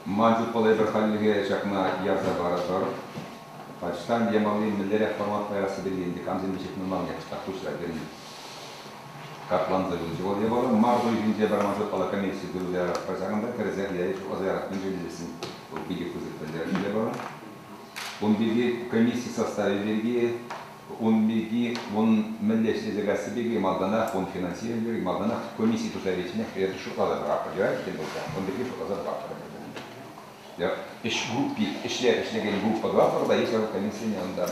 Ман шутпала эпир хальлӗхе ҫакна ярса паратпӑр. Почтан ямалли мӗнлерех форматпа ярасси пирки ӗнтӗ камсемпе ҫыхӑнмаллине кӑштах пуҫра пирӗн капланса юлчӗ. Вӑл япала март уйӑхӗнче пӗр ман шутпала комисси туса яратпӑр. Ҫакӑнта кӗрсех шутласа ярас мӗншӗн тесен вӑл питӗ пысӑк пӗлтерӗшлӗ япала. Ун пирки комисси составӗ пирки, ун пирки ун мӗнле ӗҫлесе каясси пирки малтанах ун финансировани пирки малтанах комисси туса иличченех эпир шутласа тӑратпӑр. Юрать тем пулсан, ун пирки шутласа тӑратпӑр. Ӗҫ группи, ӗҫле ӗҫлекен группа тӑватпӑр та, ҫав комиссине унта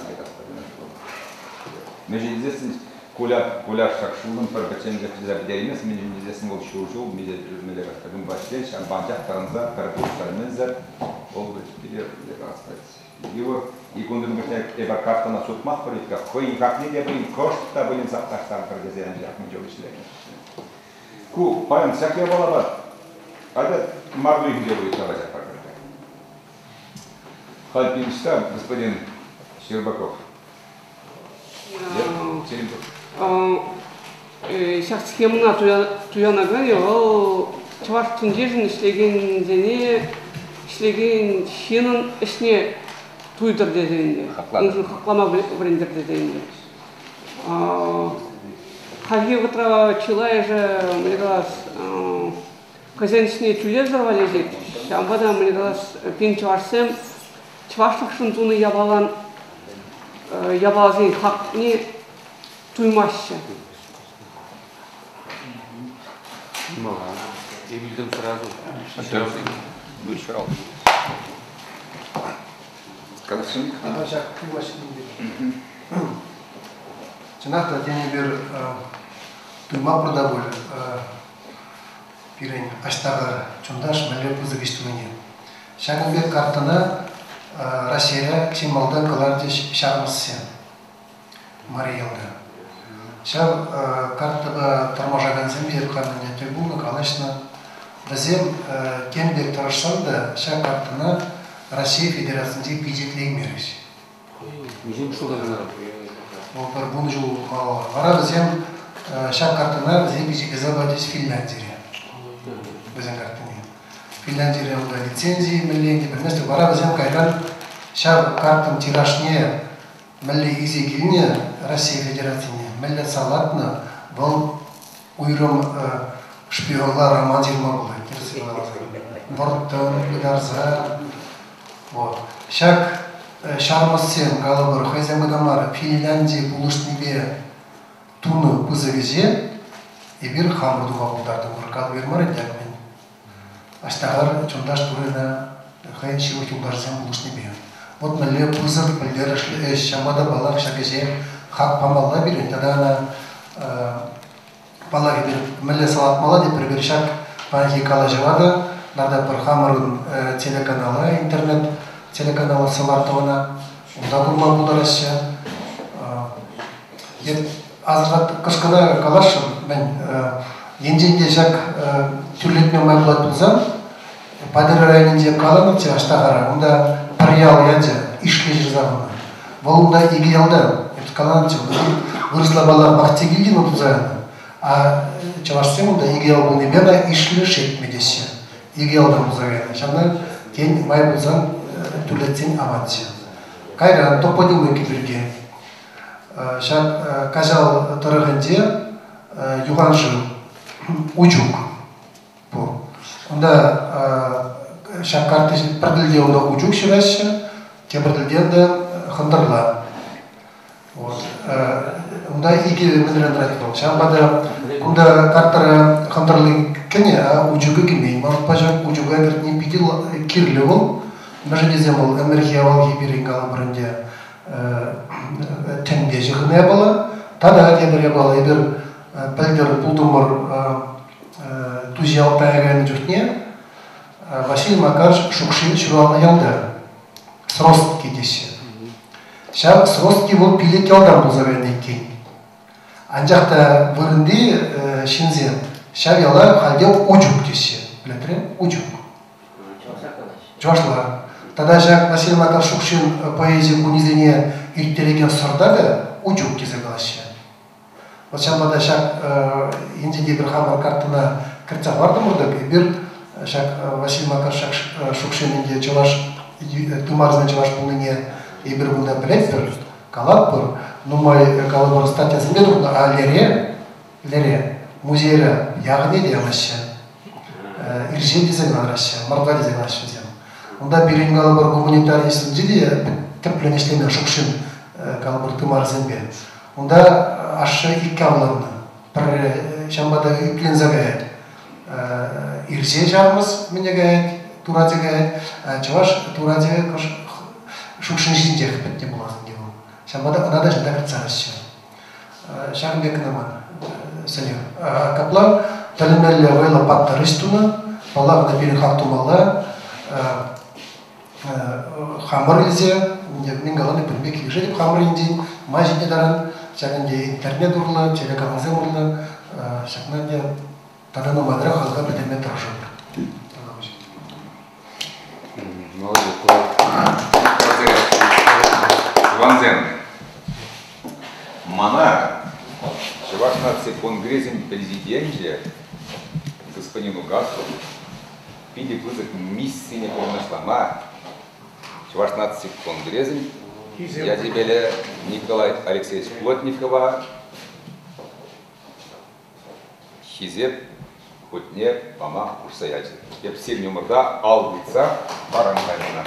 Мӗншӗн тесессӗн Коля, Коля ҫак ҫулӑн пӗр пӗчченлӗх туса пӗтереймест, мӗншӗн тесессӗн вӑл ҫур ҫул мӗнле кунпа ӗҫлет, ҫавӑнпа анчах тӑрӑнса пӗр куҫ пӗр-мӗнсӗр вӑл пире йывӑр. Ик кунтан пуҫне эпир карттӑна сутмастпӑр вӗт-ха, хӑйӗн хакне те пулин кӑшт та пулин сапташтартӑр тесе анчах мӗн чул ӗҫленӗ. Ку паян ҫак япалапа атя март уйӑхӗнче пулӗ калаҫатпӑр. Халь пиншта господин Щербаков. Ҫак схемӑна туянаканӗ вӑл чӑваш тӗнчишӗн ӗҫлекенсене ӗҫлекен ҫыннӑн ӗҫне туйтӑр тесе ӗнтӗ. Уншӑн хаклама вӗрентӗр тесе ӗнтӗ. Хальхи вӑхӑтра чылайӑшӗ, мӗн калас, хӑйсен ӗҫне тӳлевсӗр валеҫет. Ҫавӑнпа та, мӗн калас, пин чӑвашсем чӑвашлӑхшӑн тунӑ япалан япаласен хакне туймаҫҫӗ. Эпилтӗм сразу. Каласшӑн? Ҫак Чӑнах та, тен, эпир туймапӑр та пуль пирӗн Аҫтахар Чунташ мӗнле пысӑк ӗҫ тунине. Ҫакӑн пек карттӑна Раҫҫейре чи малтан кӑларчӗҫ ҫармӑссем Мари Элта. Ҫав карттӑпа тӑрмашакансем те хамӑнне тӗл пулнӑ, калаҫнӑ. Вӗсем тем пек тӑрӑшсан та ҫак карттӑна Раҫҫей Федерацинче пичетлеймерӗҫ. Миҫе ҫулта кӑна? Вӑл пӗр 10 ҫул малалла. Вара вӗсем ҫак карттӑна вӗсем пичетлесе пачӗҫ Финляндире. Вӗсен карттине. Финляндире унта лицензи мӗнле ӗнтӗ пӗлместӗп. Вара вӗсем кайран ҫав карттӑн тиражне мӗнле илсе килнӗ Россия Федерацине, мӗнле салатнӑ, вӑл уйрӑм шпионла роман ҫырма пулать, тӗрӗс каласан. Вӑрттӑн, пытарса. Вот. Ҫак ҫармӑссем, калӑпӑр, хӑйсем кӑна мар, Финлянди пулӑшнипе тунӑ пысӑк ӗҫе эпир хамӑр тума пултартӑмӑр. Калӑпӑр мар ӗнтӗ мӗн. Аҫтахар Чунташ Турина хӑйӗн ҫывӑх юлташӗсем пулӑшнипе. Вот мӗнле пысӑк пӗлтерӗшлӗ ӗҫ. Ҫавӑнпа та паллах ҫак ӗҫе хак памалла пирӗн тата ӑна паллах эпир мӗнле салатмалла тетпӗр эпир ҫак паянхи калаҫӑва та лартатпӑр хамӑрӑн телеканала, интернет телеканала Сӑвар-ТВна унта курма пултараҫҫӗ. Эп асӑрхат кӑшкӑна каласшӑн, мӗн енчен те ҫак тӳрлетме май пулать пулсан, Патӑрьел районӗнче каланӑччӗ Аҫтахара, унта пӗр ял ячӗ Ишлӗ ҫырса хунӑ. Вӑл унта икӗ ялта, эп каланӑччӗ, вырӑсла паллах Бахтигильдино туса янӑ, а чӑвашсем унта икӗ ял пулнипе ӑна Ишлӗ Шетмӗ теҫҫӗ. Икӗ ялтан пулса кайнӑ. Ҫавна, тен, май пулсан тӳрлетсен аванччӗ. Кайран топонимика пирки. Ҫак Каҫал тӑрӑхӗнче юханшыв Учук пур. Унта ҫак карта пӗр тӗлте унта Учук ҫыраҫҫӗ, тепӗр тӗлте унта Хӑнтӑрла. Вот. Унта икӗ мӗнрен тӑрать вӑл. Ҫавӑнпа та кунта картара Хӑнтӑрли кӗнӗ, а Учукӗ кӗмен. Манпа ҫак Учука кӗртни питӗ кирлӗ вӑл. Мӗншӗн тесен вӑл ӗмӗрхи авалхи пирӗн калӑпӑр ӗнтӗ тӗнпе ҫыхӑннӑ япала. Тата тепӗр япала эпир пӗлтӗр пултӑмӑр Туҫи Алтая кайнӑ чухне Василий Макарович Шукшин ҫуралнӑ ялта Сростки теҫҫӗ. Ҫав Сростки вӑл пилӗк ялтан пулса кайнӑ иккен. Анчах та вырӑнти ҫынсем ҫав яла хальте Учук теҫҫӗ. Пӗлетре? Учук. Чӑвашла. Тата ҫак Василий Макарович Шукшин поэзи кунӗсене ирттерекен сӑрта та Учук тесе калаҫҫӗ. Вот ҫавӑнпа та ҫак енчен те эпир хамӑр карттӑна кӗртсе хӑвартӑмӑр тӑк, эпир ҫак Василий Макарович Шукшин ӗнтӗ чӑваш тымарсен чӑваш пулнине эпир кунта пӗлетпӗр, калатпӑр. Нумай калӑпӑр статьясемпе тухнӑ, а лере, лере музейре яхӑнне те ямаҫҫӗ. Ирҫе тесе кӑлараҫҫӗ, мордва тесе калаҫҫӗ вӗсем. Унта пирӗн калӑпӑр гуманитари институтӗнче те тӗплӗн ӗҫленӗ Шукшин калӑпӑр тымарӗсемпе. Унта ашшӗ иккӗ авланнӑ. Пӗрре ҫавӑнпа та ӳкленсе каять. Ирҫе ҫармӑс мӗне каять, турате каять. Чӑваш турате Шукшин ҫинчех пӗтнӗ пулас ӗнтӗ вӑл. Ҫавӑнпа та ӑна та ҫунта кӗртсе яраҫҫӗ. Ҫакӑн пек кӑна ман сӗнӳ. Капла тӗлӗнмелле вӑйлӑ паттӑр ӗҫ тунӑ. Паллах, ӑна пирӗн хак тумалла. Хамӑр илсе, мӗн калани пӗтӗмпе килӗшетӗп хамӑр енчен, май ҫитнӗ таран ҫак ӗнтӗ интернет урлӑ, телеканалсем урлӑ ҫакна ӗнтӗ тата нумайрах халӑха пӗлтерме тӑрӑшӑпӑр. Молодец. Тӑвансем, мана Чӑваш наци конгресӗн президенчӗ господин Угаслов питӗ пысӑк миссине пурнӑҫлама Чӑваш наци конгресӗн ячӗпеле Николай Алексеевич Плотникова хисеп хутне пама хушса ячӗ. Эп сирӗн умӑрта ал тытса парам кайнӑ.